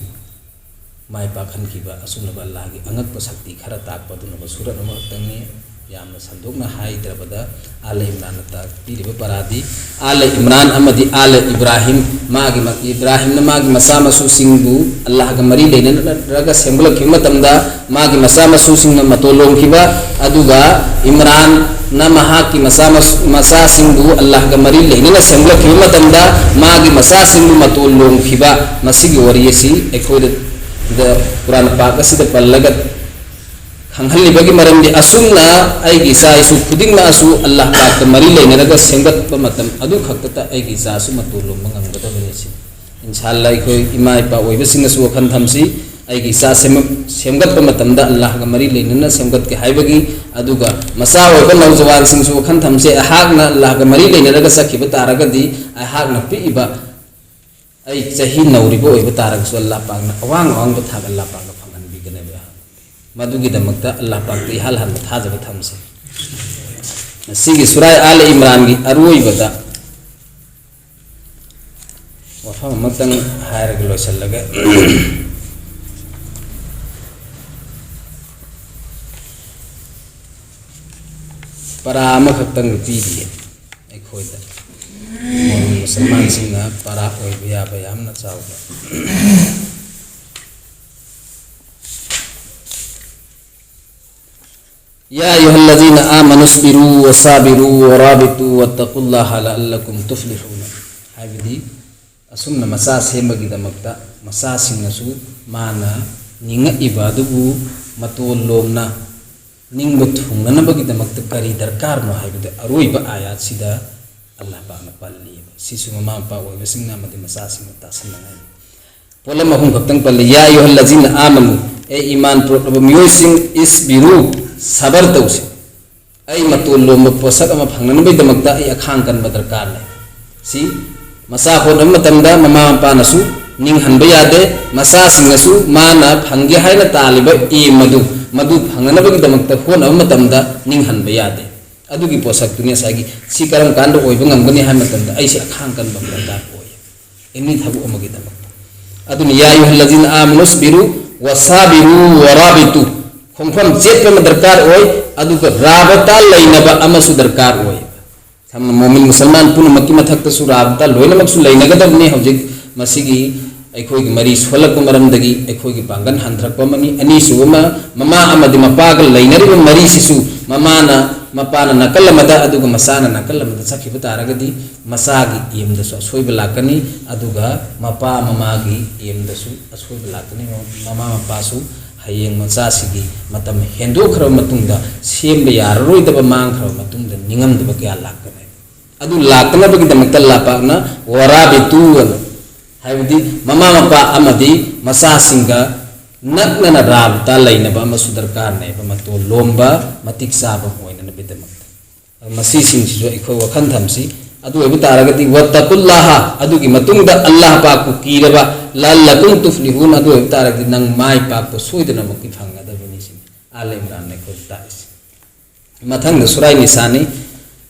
ꯃꯥꯏ ꯄꯥꯛꯍꯟꯈꯤꯕ ꯑꯁꯨꯝꯂꯕ ꯑꯜꯂꯥꯍꯒꯤ ꯑꯉꯛꯄ ꯁꯛꯇꯤ ꯈꯔ ꯇꯥꯛꯄ ꯑꯗꯨꯒꯨꯝꯂꯕ ꯁꯨꯔꯠ ꯑꯃꯈꯛꯇꯪꯅꯤ꯫ ꯌꯥꯝꯅ ꯁꯟꯗꯣꯛꯅ ꯍꯥꯏꯗ꯭ꯔꯕꯗ, ꯑꯥꯂ ꯏꯝꯔꯥꯟꯅ ꯇꯥꯛꯄꯤꯔꯤꯕ ꯄꯔꯥꯗꯤ, ꯑꯥꯂ ꯏꯝꯔꯥꯟ ꯑꯃꯗꯤ ꯑꯥꯂ ꯏꯕ꯭ꯔꯥꯍꯤꯝ, ꯃꯥꯒꯤ ꯃ-, ꯏꯕ꯭ꯔꯥꯍꯤꯝꯅ ꯃꯥꯒꯤ ꯃꯆꯥ ꯃꯁꯨꯁꯤꯡꯕꯨ ꯑꯜꯂꯥꯍꯒ ꯃꯔꯤ ꯂꯩꯅꯅꯔꯒ ꯁꯦꯝꯒꯠꯂꯛꯈꯤꯕ ꯃꯇꯝꯗ, ꯃꯥꯒꯤ ꯃꯆꯥ ꯃꯁꯨꯁꯤꯡꯅ ꯃꯇꯣꯜ ꯂꯣꯝꯈꯤꯕ, ꯑꯗꯨꯒ ꯏꯝꯔꯥꯟꯅ ꯃꯍꯥꯛꯀꯤ ꯃꯆꯥ ꯃꯁꯨ-, ꯃꯆꯥꯁꯤꯡꯕꯨ ꯑꯜꯂꯥꯍꯒ ꯃꯔꯤ ꯂꯩꯅꯅ ꯁꯦꯝꯒꯠꯂꯛꯈꯤꯕ ꯃꯇꯝꯗ, ꯃꯥꯒꯤ ꯃꯆꯥꯁꯤꯡꯕꯨ ꯃꯇꯣꯜ ꯂꯣꯝꯈꯤꯕ, ꯃꯁꯤꯒꯤ ꯋꯥꯔꯤ ꯑꯁꯤ ꯑꯩꯈꯣꯏꯗ ꯗ ꯀꯨꯔꯥꯟ ꯄꯥꯛ ꯑꯁꯤꯗ ꯄꯜꯂꯒ ꯈꯪꯍꯜꯂꯤꯕꯒꯤ ꯃꯔꯝꯗꯤ, ꯑꯁꯨꯝꯅ ꯑꯩꯒꯤ ꯏꯆꯥ ꯏꯁꯨ ꯈꯨꯗꯤꯡꯃꯛ ꯑꯁꯨ ꯑꯜꯂꯥꯍ ꯄꯥꯛꯀ ꯃꯔꯤ ꯂꯩꯅꯔꯒ ꯁꯦꯝꯒꯠꯄ ꯃꯇꯝ ꯑꯗꯨ ꯈꯛꯇꯗ ꯑꯩꯒꯤ ꯏꯆꯥꯁꯨ ꯃꯇꯣꯜ ꯂꯣꯝꯕ ꯉꯝꯒꯗꯕꯅꯤ꯫ ꯁꯤ ꯏꯟꯁꯥ ꯑꯜꯂꯥꯍ ꯑꯩꯈꯣꯏ ꯏꯃꯥ ꯏꯄꯥ ꯑꯣꯏꯕꯁꯤꯡꯅꯁꯨ ꯋꯥꯈꯜ ꯊꯝꯁꯤ꯫ ꯑꯩꯒꯤ ꯏꯆꯥ ꯁꯦꯝ-, ꯁꯦꯝꯒꯠꯄ ꯃꯇꯝꯗ ꯑꯜꯂꯥꯍꯒ ꯃꯔꯤ ꯂꯩꯅꯅ ꯁꯦꯝꯒꯠꯀꯦ ꯍꯥꯏꯕꯒꯤ, ꯑꯗꯨꯒ ꯃꯆꯥ ꯑꯣꯏꯕ ꯅꯧꯖꯋꯥꯟꯁꯤꯡꯁꯨ ꯋꯥꯈꯜ ꯊꯝꯁꯤ꯫ ꯑꯩꯍꯥꯛꯅ ꯑꯜꯂꯥꯍꯒ ꯃꯔꯤ ꯂꯩꯅꯔꯒ ꯆꯠꯈꯤꯕ ꯇꯥꯔꯒꯗꯤ, ꯑꯩꯍꯥꯛꯅ ꯄꯤꯛꯏꯕ ꯑꯩ ꯆꯍꯤ ꯅꯧꯔꯤꯕ ꯑꯣꯏꯕ ꯇꯥꯔꯒꯁꯨ, ꯑꯜꯂꯥꯍ ꯄꯥꯛꯅ ꯑꯋꯥꯡ ꯑꯋꯥꯡꯕ ꯊꯥꯛ ꯑꯜꯂꯥꯍ ꯄꯥꯛꯅ ꯐꯪꯍꯟꯕꯤꯒꯅꯦꯕ꯫ ꯃꯗꯨꯒꯤꯗꯃꯛꯇ ꯑꯜꯂꯥꯍ ꯄꯥꯛꯇ ꯏꯍꯥꯟ ꯍꯥꯟꯕ ꯊꯥꯖꯕ ꯊꯝꯁꯤ꯫ ꯉꯁꯤꯒꯤ ꯁꯨꯔꯥꯏ ꯑꯥꯂ ꯏꯝꯔꯥꯟꯒꯤ ꯑꯔꯣꯏꯕꯗ ꯋꯥꯐꯝ ꯑꯃꯇꯪ ꯍꯥꯏꯔꯒ ꯂꯣꯏꯁꯤꯜꯂꯒꯦ꯫ ꯄꯔꯥ ꯑꯃꯈꯛꯇꯪ ꯄꯤꯔꯤꯌꯦ ꯑꯩꯈꯣꯏꯗ꯫ ꯃꯣꯃꯤꯟ ꯃꯨꯁꯜꯃꯥꯟꯁꯤꯡꯅ ꯄꯔꯥ ꯑꯣꯏꯕ ꯌꯥꯕ ꯌꯥꯝꯅ ꯆꯥꯎꯕ꯫ يا أيها الذين آمنوا اصبروا وصابروا ورابطوا واتقوا الله لعلكم تفلحون꯫ ꯍꯥꯏꯕꯗꯤ, ꯑꯁꯨꯝꯅ ꯃꯆꯥ ꯁꯦꯝꯕꯒꯤꯗꯃꯛꯇ ꯃꯆꯥꯁꯤꯡꯅꯁꯨ ꯃꯥꯅ ꯅꯤꯡꯉꯛꯏꯕ ꯑꯗꯨꯕꯨ ꯃꯇꯣꯜ ꯂꯣꯝꯅ ꯅꯤꯡꯕ ꯊꯨꯡꯅꯅꯕꯒꯤꯗꯃꯛꯇ ꯀꯔꯤ ꯗꯔꯀꯥꯔꯅꯣ ꯍꯥꯏꯕꯗꯨ ꯑꯔꯣꯏꯕ ꯑꯥꯌꯥꯠꯁꯤꯗ ꯑꯜꯂꯥꯍ ꯄꯥꯛꯅ ꯄꯜꯂꯤꯕ꯫ ꯁꯤꯁꯨ ꯃꯃꯥ ꯃꯄꯥ ꯑꯣꯏꯕꯁꯤꯡꯅ ꯑꯃꯗꯤ ꯃꯆꯥꯁꯤꯡꯅ ꯇꯥꯁꯤꯟꯅꯉꯥꯏꯅꯤ꯫ ꯄꯣꯠꯂꯝ ꯑꯍꯨꯝ ꯈꯛꯇꯪ ꯄꯜꯂꯤ꯫ يا أيها الذين آمنوا, ꯑꯦ ꯏꯃꯥꯟ ꯄꯨꯔꯛꯂꯕ ꯃꯤꯑꯣꯏꯁꯤꯡ, اصبروا, ꯁꯕꯔ ꯇꯧꯁꯤ꯫ ꯑꯩ ꯃꯇꯣꯟ ꯂꯣꯝꯕ ꯄꯣꯠꯁꯛ ꯑꯃ ꯐꯪꯅꯅꯕꯒꯤꯗꯃꯛꯇ ꯑꯩ ꯑꯈꯥꯡ ꯀꯟꯕ ꯗꯔꯀꯥꯔ ꯂꯩ꯫ ꯁꯤ ꯃꯆꯥ ꯍꯣꯠꯅꯕ ꯃꯇꯝꯗ ꯃꯃꯥ ꯃꯄꯥꯅꯁꯨ ꯅꯤꯡꯍꯟꯕ ꯌꯥꯗꯦ, ꯃꯆꯥꯁꯤꯡꯅꯁꯨ ꯃꯥꯅ ꯐꯪꯒꯦ ꯍꯥꯏꯅ ꯇꯥꯜꯂꯤꯕ aim ꯑꯗꯨ, ꯃꯗꯨ ꯐꯪꯅꯅꯕꯒꯤꯗꯃꯛꯇ ꯍꯣꯠꯅꯕ ꯃꯇꯝꯗ ꯅꯤꯡꯍꯟꯕ ꯌꯥꯗꯦ꯫ ꯑꯗꯨꯒꯤ ꯄꯣꯠꯁꯛꯇꯨꯅꯤ ꯉꯁꯥꯏꯒꯤ ꯁꯤ ꯀꯔꯝ ꯀꯥꯟꯗ ꯑꯣꯏꯕ ꯉꯝꯒꯅꯤ ꯍꯥꯏꯕ ꯃꯇꯝꯗ ꯑꯩꯁꯦ ꯑꯈꯥꯡ ꯀꯟꯕ ꯑꯃ ꯗꯔꯀꯥꯔ ꯑꯣꯏ, ꯑꯦꯅꯤ ꯊꯕꯛ ꯑꯃꯒꯤꯗꯃꯛꯇ꯫ ꯑꯗꯨꯅ ꯌꯥ ꯑꯌꯨꯍꯜꯂꯖꯤꯅ ꯑꯥꯃꯅꯨꯁꯕꯤꯔꯨ ꯋꯁꯥꯕꯤꯔꯨ ꯋꯔꯥꯕꯤꯇꯨ, ꯈꯣꯡꯐꯝ ꯆꯦꯠꯄ ꯑꯃ ꯗꯔꯀꯥꯔ ꯑꯣꯏ, ꯑꯗꯨꯒ ꯔꯥꯕꯇꯥ ꯂꯩꯅꯕ ꯑꯃꯁꯨ ꯗꯔꯀꯥꯔ ꯑꯣꯏ꯫ ꯁꯝꯅ ꯃꯣꯃꯤꯟ ꯃꯨꯁꯜꯃꯥꯟ ꯄꯨꯝꯅꯃꯛꯀꯤ ꯃꯊꯛꯇꯁꯨ ꯔꯥꯕꯇꯥ ꯂꯣꯏꯅꯃꯛꯁꯨ ꯂꯩꯅꯒꯗꯕꯅꯤ꯫ ꯍꯧꯖꯤꯛ ꯃꯁꯤꯒꯤ ꯑꯩꯈꯣꯏꯒꯤ ꯃꯔꯤ ꯁꯣꯜꯂꯛꯄ ꯃꯔꯝꯗꯒꯤ ꯑꯩꯈꯣꯏꯒꯤ ꯄꯥꯡꯒꯜ ꯍꯟꯊꯔꯛꯄ ꯑꯃꯅꯤ꯫ ꯑꯅꯤꯁꯨꯕ ꯑꯃ, ꯃꯃꯥ ꯑꯃꯗꯤ ꯃꯄꯥꯒ ꯂꯩꯅꯔꯤꯕ ꯃꯔꯤꯁꯤꯁꯨ ꯃꯃꯥꯅ, ꯃꯄꯥꯅ ꯅꯥꯀꯜ ꯑꯃꯗ ꯑꯗꯨꯒ ꯃꯆꯥꯅ ꯅꯥꯀꯜ ꯑꯃꯗ ꯆꯠꯈꯤꯕ ꯇꯥꯔꯒꯗꯤ ꯃꯆꯥꯒꯤ aimꯗꯁꯨ ꯑꯁꯣꯏꯕ ꯂꯥꯛꯀꯅꯤ, ꯑꯗꯨꯒ ꯃꯄꯥ ꯃꯃꯥꯒꯤ aimꯗꯁꯨ ꯑꯁꯣꯏꯕ ꯂꯥꯛꯀꯅꯤ꯫ ꯃꯃꯥ ꯃꯄꯥꯁꯨ ꯍꯌꯦꯡ ꯃꯆꯥꯁꯤꯒꯤ ꯃꯇꯝ ꯍꯦꯟꯗꯣꯛꯈ꯭ꯔꯕ ꯃꯇꯨꯡꯗ ꯁꯦꯝꯕ ꯌꯥꯔꯔꯣꯏꯗꯕ, ꯃꯥꯡꯈ꯭ꯔꯕ ꯃꯇꯨꯡꯗ ꯅꯤꯡꯉꯝꯗꯕ ꯀꯌꯥ ꯂꯥꯛꯀꯅꯤ꯫ ꯑꯗꯨ ꯂꯥꯛꯇꯅꯕꯒꯤꯗꯃꯛꯇ ꯂꯥꯄꯥꯛꯅ ꯋꯥꯔꯥꯕꯤꯇꯨ ꯑꯅ, ꯍꯥꯏꯕꯗꯤ ꯃꯃꯥ ꯃꯄꯥ ꯑꯃꯗꯤ ꯃꯆꯥꯁꯤꯡꯒ ꯅꯛꯅꯅ ꯔꯥꯕꯇꯥ ꯂꯩꯅꯕ ꯑꯃꯁꯨ ꯗꯔꯀꯥꯔꯅꯦꯕ, ꯃꯇꯣꯜ ꯂꯣꯝꯕ ꯃꯇꯤꯛ ꯆꯥꯕ ꯑꯃ ꯑꯣꯏꯅꯅꯕꯒꯤꯗꯃꯛꯇ꯫ ꯃꯁꯤꯁꯤꯡꯁꯤꯁꯨ ꯑꯩꯈꯣꯏ ꯋꯥꯈꯜ ꯊꯝꯁꯤ꯫ ꯑꯗꯨ ꯑꯣꯏꯕ ꯇꯥꯔꯒꯗꯤ ꯋꯠꯇꯀꯨꯜꯂꯥꯍ, ꯑꯗꯨꯒꯤ ꯃꯇꯨꯡꯗ ꯑꯜꯂꯥꯍ ꯄꯥꯛꯄꯨ ꯀꯤꯔꯕ, ꯂꯥꯜꯂꯀꯨꯝ ꯇꯨꯐ꯭ꯂꯤꯍꯨꯟ, ꯑꯗꯨ ꯑꯣꯏꯕ ꯇꯥꯔꯒꯗꯤ ꯅꯪ ꯃꯥꯏ ꯄꯥꯛꯄ ꯁꯣꯏꯗꯅꯃꯛꯀꯤ ꯐꯪꯒꯗꯕꯅꯤ꯫ ꯁꯤꯅꯤ ꯑꯥꯜ ꯏꯝꯔꯥꯟꯅ ꯑꯩꯈꯣꯏꯗ ꯇꯥꯛꯏꯁꯤ꯫ ꯃꯊꯪꯗ ꯁꯨꯔꯥꯏ ꯅꯤꯁꯥꯅꯤ꯫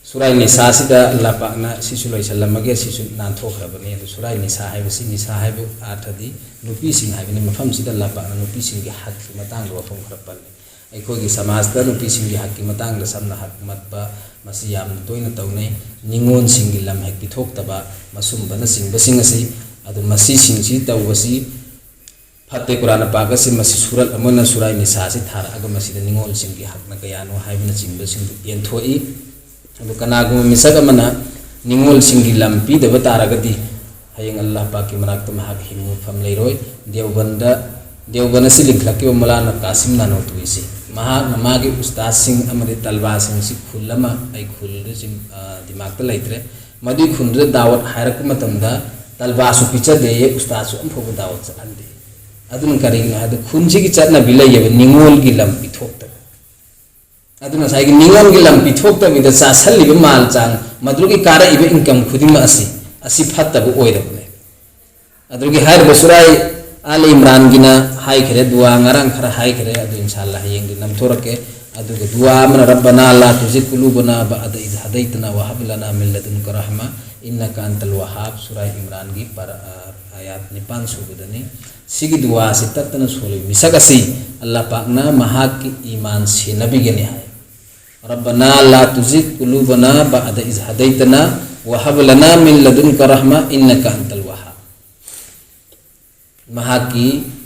ꯁꯨꯔꯥꯏ ꯅꯤꯁꯥꯁꯤꯗ ꯑꯜꯂꯥꯍ ꯄꯥꯛꯅ ꯁꯤꯁꯨ ꯂꯣꯏꯁꯤꯜꯂꯝꯃꯒꯦ, ꯁꯤꯁꯨ ꯅꯥꯟꯊꯣꯛꯈ꯭ꯔꯕꯅꯤ꯫ ꯑꯗꯨ ꯁꯨꯔꯥꯏ ꯅꯤꯁꯥ ꯍꯥꯏꯕꯁꯤ, ꯅꯤꯁꯥ ꯍꯥꯏꯕ ꯑꯥꯔꯊꯗꯤ ꯅꯨꯄꯤꯁꯤꯡ ꯍꯥꯏꯕꯅꯤ꯫ ꯃꯐꯝꯁꯤꯗ ꯑꯜꯂꯥꯍ ꯄꯥꯛꯅ ꯅꯨꯄꯤꯁꯤꯡꯒꯤ ꯍꯛꯀꯤ ꯃꯇꯥꯡꯗ ꯋꯥꯐꯝ ꯈꯔ ꯄꯜꯂꯤ꯫ ꯑꯩꯈꯣꯏꯒꯤ ꯁꯃꯥꯖꯇ ꯅꯨꯄꯤꯁꯤꯡꯒꯤ ꯍꯛꯀꯤ ꯃꯇꯥꯡꯗ ꯁꯝꯅ ꯍꯛ ꯃꯠꯄ, ꯃꯁꯤ ꯌꯥꯝꯅ ꯇꯣꯏꯅ ꯇꯧꯅꯩ꯫ ꯅꯤꯉꯣꯜꯁꯤꯡꯒꯤ ꯂꯝ ꯍꯦꯛ ꯄꯤꯊꯣꯛꯇꯕ, ꯃꯁꯨꯝꯕꯅꯆꯤꯡꯕꯁꯤꯡ ꯑꯁꯤ, ꯑꯗꯨ ꯃꯁꯤꯁꯤꯡꯁꯤ ꯇꯧꯕꯁꯤ ꯐꯠꯇꯦ꯫ ꯀꯨꯔꯥꯟ ꯄꯥꯛ ꯑꯁꯤ ꯃꯁꯤ ꯁꯨꯔꯠ ꯑꯃꯅ ꯁꯨꯔꯥꯏ ꯅꯤꯁꯥ ꯑꯁꯤ ꯊꯥꯔꯛꯑꯒ ꯃꯁꯤꯗ ꯅꯤꯉꯣꯜꯁꯤꯡꯒꯤ ꯍꯛꯅ ꯀꯌꯥꯅꯣ ꯍꯥꯏꯕꯅꯆꯤꯡꯕꯁꯤꯡꯗꯨ ꯌꯦꯟꯊꯣꯛꯏ꯫ ꯑꯗꯨ ꯀꯅꯥꯒꯨꯝꯕ ꯃꯤꯁꯛ ꯑꯃꯅ ꯅꯤꯉꯣꯜꯁꯤꯡꯒꯤ ꯂꯝ ꯄꯤꯗꯕ ꯇꯥꯔꯒꯗꯤ ꯍꯌꯦꯡ ꯑꯜꯂꯥꯍ ꯄꯥꯛꯀꯤ ꯃꯅꯥꯛꯇ ꯃꯍꯥꯛ ꯍꯤꯡꯕ ꯃꯐꯝ ꯂꯩꯔꯣꯏ꯫ ꯗꯦꯎꯕꯟꯗ, ꯗꯦꯎꯕꯟ ꯑꯁꯤ ꯂꯤꯡꯈꯠꯂꯛꯈꯤꯕ ꯃꯨꯂꯥꯅ ꯀꯥꯁꯤꯝ ꯅꯥꯅꯣꯇꯨꯏꯁꯤ, ꯃꯍꯥꯛꯅ ꯃꯥꯒꯤ ꯎꯁꯇꯥꯗꯁꯤꯡ ꯑꯃꯗꯤ ꯇꯜꯕꯥꯁꯤꯡꯁꯤ ꯈꯨꯜ ꯑꯃ, ꯑꯩ ꯈꯨꯜꯗꯨ ꯆꯤꯡ-, ꯑ, ꯗꯤꯃꯥꯛꯇ ꯂꯩꯇ꯭ꯔꯦ, ꯃꯗꯨꯒꯤ ꯈꯨꯜꯗꯨꯗ ꯗꯥꯋꯠ ꯍꯥꯏꯔꯛꯄ ꯃꯇꯝꯗ ꯇꯜꯕꯥꯁꯨ ꯄꯤꯖꯗꯦꯌꯦ, ꯎꯁꯇꯥꯗꯁꯨ ꯑꯃꯐꯥꯎꯕ ꯗꯥꯋꯠ ꯆꯠꯍꯟꯗꯦ꯫ ꯑꯗꯨꯅ ꯀꯔꯤꯒꯤꯅꯣ ꯍꯥꯏꯕꯗ ꯈꯨꯟꯁꯤꯒꯤ ꯆꯠꯅꯕꯤ ꯂꯩꯌꯦꯕ, ꯅꯤꯉꯣꯜꯒꯤ ꯂꯝ ꯄꯤꯊꯣꯛꯇꯕ꯫ ꯑꯗꯨꯅ ꯉꯁꯥꯏꯒꯤ ꯃꯤꯉꯣꯟꯒꯤ ꯂꯝ ꯄꯤꯊꯣꯛꯇꯕꯤꯗ ꯆꯥꯁꯜꯂꯤꯕ ꯃꯥꯜ ꯆꯥꯡ, ꯃꯗꯨꯒꯤ ꯀꯥꯔꯛꯏꯕ income ꯈꯨꯗꯤꯡꯃꯛ ꯑꯁꯤ, ꯑꯁꯤ ꯐꯠꯇꯕ ꯑꯣꯏꯔꯕꯅꯦ꯫ ꯑꯗꯨꯒꯤ ꯍꯥꯏꯔꯤꯕ ꯁꯨꯔꯥꯏ ꯑꯥꯂ ꯏꯝꯔꯥꯟꯒꯤꯅ ꯍꯥꯏꯈ꯭ꯔꯦ, ꯗꯨꯋꯥ ꯉꯔꯥꯡ ꯈꯔ ꯍꯥꯏꯈ꯭ꯔꯦ, ꯑꯗꯨ ꯏꯟꯁꯥ ꯑꯜꯂꯥ ꯍꯌꯦꯡꯗꯤ ꯅꯝꯊꯣꯔꯛꯀꯦ꯫ ꯑꯗꯨꯒ ꯗꯨꯋꯥ ꯑꯃꯅ "ربنا لا تزغ قلوبنا بعد إذ هديتنا وهب لنا من لدنك رحمة إنك أنت الوهاب", ꯁꯨꯔꯥꯏ ꯏꯝꯔꯥꯟꯒꯤ ꯄꯔꯥ, ꯑꯥ, ꯑꯥꯌꯥꯠ ꯅꯤꯄꯥꯟ ꯁꯨꯕꯗꯅꯤ꯫ ꯁꯤꯒꯤ ꯗꯨꯋꯥꯁꯤ ꯇꯠꯇꯅ ꯁꯣꯜꯂꯤ꯫ ꯃꯤꯁꯛ ꯑꯁꯤ ꯑꯜꯂꯥ ꯄꯥꯛꯅ ꯃꯍꯥꯛꯀꯤ ꯏꯃꯥꯟ ꯁꯦꯟꯅꯕꯤꯒꯅꯤ ꯍꯥꯏ꯫ "ربنا لا تزغ قلوبنا بعد إذ هديتنا وهب لنا من لدنك رحمة إنك أنت الوهاب". ꯃꯍꯥꯛꯀꯤ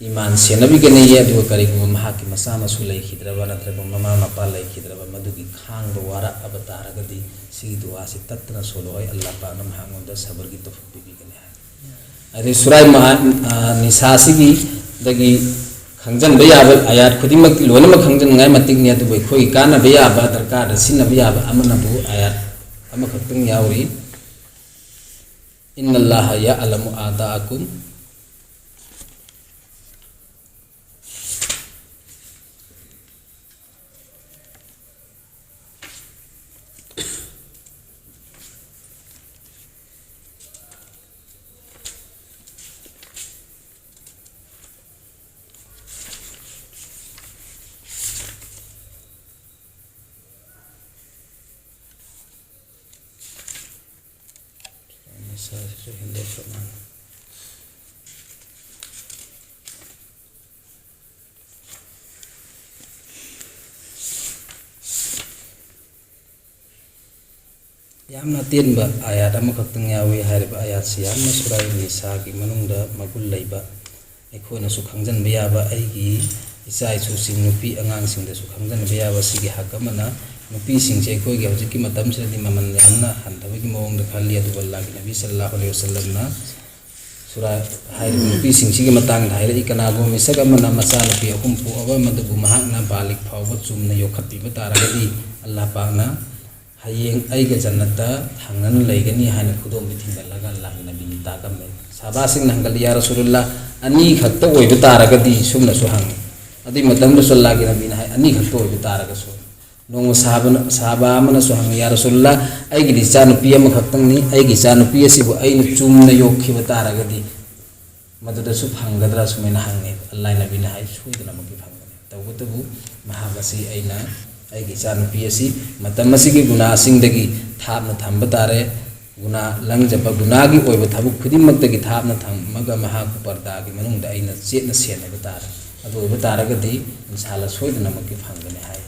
ꯏꯃꯥꯟ ꯁꯦꯟꯅꯕꯤꯒꯅꯤꯌꯦ, ꯑꯗꯨꯒ ꯀꯔꯤꯒꯨꯝꯕ ꯃꯍꯥꯛꯀꯤ ꯃꯆꯥ ꯃꯁꯨ ꯂꯩꯈꯤꯗ꯭ꯔꯕ ꯅꯠꯇ꯭ꯔꯒ ꯃꯃꯥ ꯃꯄꯥ ꯂꯩꯈꯤꯗ꯭ꯔꯕ, ꯃꯗꯨꯒꯤ ꯈꯥꯡꯕ ꯋꯥꯔꯛꯑꯕ ꯇꯥꯔꯒꯗꯤ ꯁꯤꯒꯤ ꯗꯨꯋꯥꯁꯤ ꯇꯠꯇꯅ ꯁꯣꯜꯂꯣꯏ꯫ ꯑꯜꯂꯥ ꯄꯥꯛꯅ ꯃꯍꯥꯛꯉꯣꯟꯗ ꯁꯕꯔꯒꯤ ꯇꯧꯐꯤꯛ ꯄꯤꯕꯤꯒꯅꯤ ꯍꯥꯏ꯫ ꯑꯗꯩ ꯁꯨꯔꯥꯏ ꯃꯍꯥ-, ꯑ, ꯅꯤꯁꯥꯁꯤꯒꯤꯗꯒꯤ ꯈꯪꯖꯟꯕ ꯌꯥꯕ ꯑꯥꯌꯥꯠ ꯈꯨꯗꯤꯡꯃꯛꯇꯤ ꯂꯣꯏꯅꯃꯛ ꯈꯪꯖꯟꯅꯤꯡꯉꯥꯏ ꯃꯇꯤꯛꯅꯤ, ꯑꯗꯨꯕꯨ ꯑꯩꯈꯣꯏꯒꯤ ꯀꯥꯟꯅꯕ ꯌꯥꯕ, ꯗꯔꯀꯥꯔꯗ ꯁꯤꯖꯤꯟꯅꯕ ꯌꯥꯕ ꯑꯃꯅꯕꯨ ꯑꯥꯌꯥꯠ ꯑꯃꯈꯛꯇꯪ ꯌꯥꯎꯔꯤ꯫ "إن الله يعلم أعداءكم". ꯃꯁꯥꯁꯤꯁꯨ ꯍꯦꯟꯗꯣꯛꯈ꯭ꯔ ꯃꯥꯜꯂꯦ꯫ ꯌꯥꯝꯅ ꯑꯇꯦꯟꯕ ꯑꯥꯌꯥꯠ ꯑꯃꯈꯛꯇꯪ ꯌꯥꯎꯏ꯫ ꯍꯥꯏꯔꯤꯕ ꯑꯥꯌꯥꯠꯁꯤ ꯌꯥꯝꯅ ꯁꯨꯔꯥꯏ ꯅꯤꯁꯥꯒꯤ ꯃꯅꯨꯡꯗ ꯃꯒꯨꯟ ꯂꯩꯕ, ꯑꯩꯈꯣꯏꯅꯁꯨ ꯈꯪꯖꯤꯟꯕ ꯌꯥꯕ, ꯑꯩꯒꯤ ꯏꯆꯥ ꯏꯁꯨꯁꯤꯡ, ꯅꯨꯄꯤ ꯑꯉꯥꯡꯁꯤꯡꯗꯁꯨ ꯈꯪꯖꯤꯟꯕ ꯌꯥꯕ ꯁꯤꯒꯤ ꯍꯛ ꯑꯃꯅ, ꯅꯨꯄꯤꯁꯤꯡꯁꯦ ꯑꯩꯈꯣꯏꯒꯤ ꯍꯧꯖꯤꯛꯀꯤ ꯃꯇꯝꯁꯤꯗꯗꯤ ꯃꯃꯜ ꯌꯥꯝꯅ ꯍꯟꯊꯕꯒꯤ ꯃꯑꯣꯡꯗ ꯈꯜꯂꯤ, ꯑꯗꯨꯕꯨ ꯑꯜꯂꯥꯍꯒꯤ ꯅꯕꯤ ꯁꯜꯂꯜꯂꯥꯍꯨ ꯑꯂꯩꯍꯤ ꯋꯁꯜꯂꯝꯅ ꯁꯨꯔꯥ ꯍꯥꯏꯔꯤꯕ ꯅꯨꯄꯤꯁꯤꯡꯁꯤꯒꯤ ꯃꯇꯥꯡꯗ ꯍꯥꯏꯔꯛꯏ, "ꯀꯅꯥꯒꯨꯝꯕ ꯃꯤꯁꯛ ꯑꯃꯅ ꯃꯆꯥꯅꯨꯄꯤ ꯑꯍꯨꯝ ꯄꯣꯛꯑꯕ, ꯃꯗꯨꯕꯨ ꯃꯍꯥꯛꯅ ꯕꯥꯂꯤꯒ ꯐꯥꯎꯕ ꯆꯨꯝꯅ ꯌꯣꯛꯈꯠꯄꯤꯕ ꯇꯥꯔꯒꯗꯤ, ꯑꯜꯂꯥꯍ ꯄꯥꯛꯅ ꯍꯌꯦꯡ ꯑꯩꯒ ꯖꯟꯅꯠꯇ ꯊꯪꯅꯅ ꯂꯩꯒꯅꯤ" ꯍꯥꯏꯅ ꯈꯨꯗꯣꯝꯕꯤ ꯊꯤꯡꯒꯠꯂꯒ ꯑꯜꯂꯥꯍꯒꯤ ꯅꯕꯤꯅ ꯇꯥꯛꯂꯝꯃꯦ꯫ ꯁꯍꯥꯕꯥꯁꯤꯡꯅ ꯍꯪꯒꯠꯂꯤ, "ꯌꯥ ꯔꯁꯨꯂꯜꯂꯥꯍ, ꯑꯅꯤ ꯈꯛꯇ ꯑꯣꯏꯕ ꯇꯥꯔꯒꯗꯤ?" ꯁꯨꯝꯅꯁꯨ ꯍꯪꯉꯤ꯫ ꯑꯗꯨꯒꯤ ꯃꯇꯝꯗꯁꯨ ꯑꯜꯂꯥꯍꯒꯤ ꯅꯕꯤꯅ ꯍꯥꯏ, "ꯑꯅꯤ ꯈꯛꯇ ꯑꯣꯏꯕ ꯇꯥꯔꯒꯁꯨ, ꯅꯣꯡꯃ ꯁꯍꯥꯕꯅ, ꯁꯍꯥꯕꯥ ꯑꯃꯅꯁꯨ ꯍꯪꯉꯤ, "ꯌꯥ ꯔꯁꯨꯜꯂꯥ, ꯑꯩꯒꯤꯗꯤ ꯏꯆꯥꯅꯨꯄꯤ ꯑꯃꯈꯛꯇꯪꯅꯤ, ꯑꯩꯒꯤ ꯏꯆꯥꯅꯨꯄꯤ ꯑꯁꯤꯕꯨ ꯑꯩꯅ ꯆꯨꯝꯅ ꯌꯣꯛꯈꯤꯕ ꯇꯥꯔꯒꯗꯤ ꯃꯗꯨꯗꯁꯨ ꯐꯪꯒꯗ꯭ꯔꯥ?" ꯁꯨꯃꯥꯏꯅ ꯍꯪꯉꯦ꯫ ꯑꯜꯂꯥꯍ ꯅꯕꯤꯅ ꯍꯥꯏ, "ꯁꯣꯏꯗꯅꯃꯛꯀꯤ ꯐꯪꯒꯅꯤ꯫ ꯇꯧꯕꯇꯕꯨ ꯃꯍꯥꯛ ꯑꯁꯤ ꯑꯩꯅ, ꯑꯩꯒꯤ ꯏꯆꯥꯅꯨꯄꯤ ꯑꯁꯤ ꯃꯇꯝ ꯑꯁꯤꯒꯤ ꯒꯨꯅꯥꯁꯤꯡꯗꯒꯤ ꯊꯥꯞꯅ ꯊꯝꯕ ꯇꯥꯔꯦ, ꯒꯨꯅꯥ ꯂꯪꯖꯕ, ꯒꯨꯅꯥꯒꯤ ꯑꯣꯏꯕ ꯊꯕꯛ ꯈꯨꯗꯤꯡꯃꯛꯇꯒꯤ ꯊꯥꯞꯅ ꯊꯝꯃꯒ ꯃꯍꯥꯛꯄꯨ ꯄꯔꯗꯥꯒꯤ ꯃꯅꯨꯡꯗ ꯑꯩꯅ ꯆꯦꯠꯅ ꯁꯦꯟꯅꯕ ꯇꯥꯔꯦ꯫ ꯑꯗꯨ ꯑꯣꯏꯕ ꯇꯥꯔꯒꯗꯤ ꯏꯟꯁꯥꯜꯂꯥꯍ ꯁꯣꯏꯗꯅꯃꯛꯀꯤ ꯐꯪꯒꯅꯤ" ꯍꯥꯏ꯫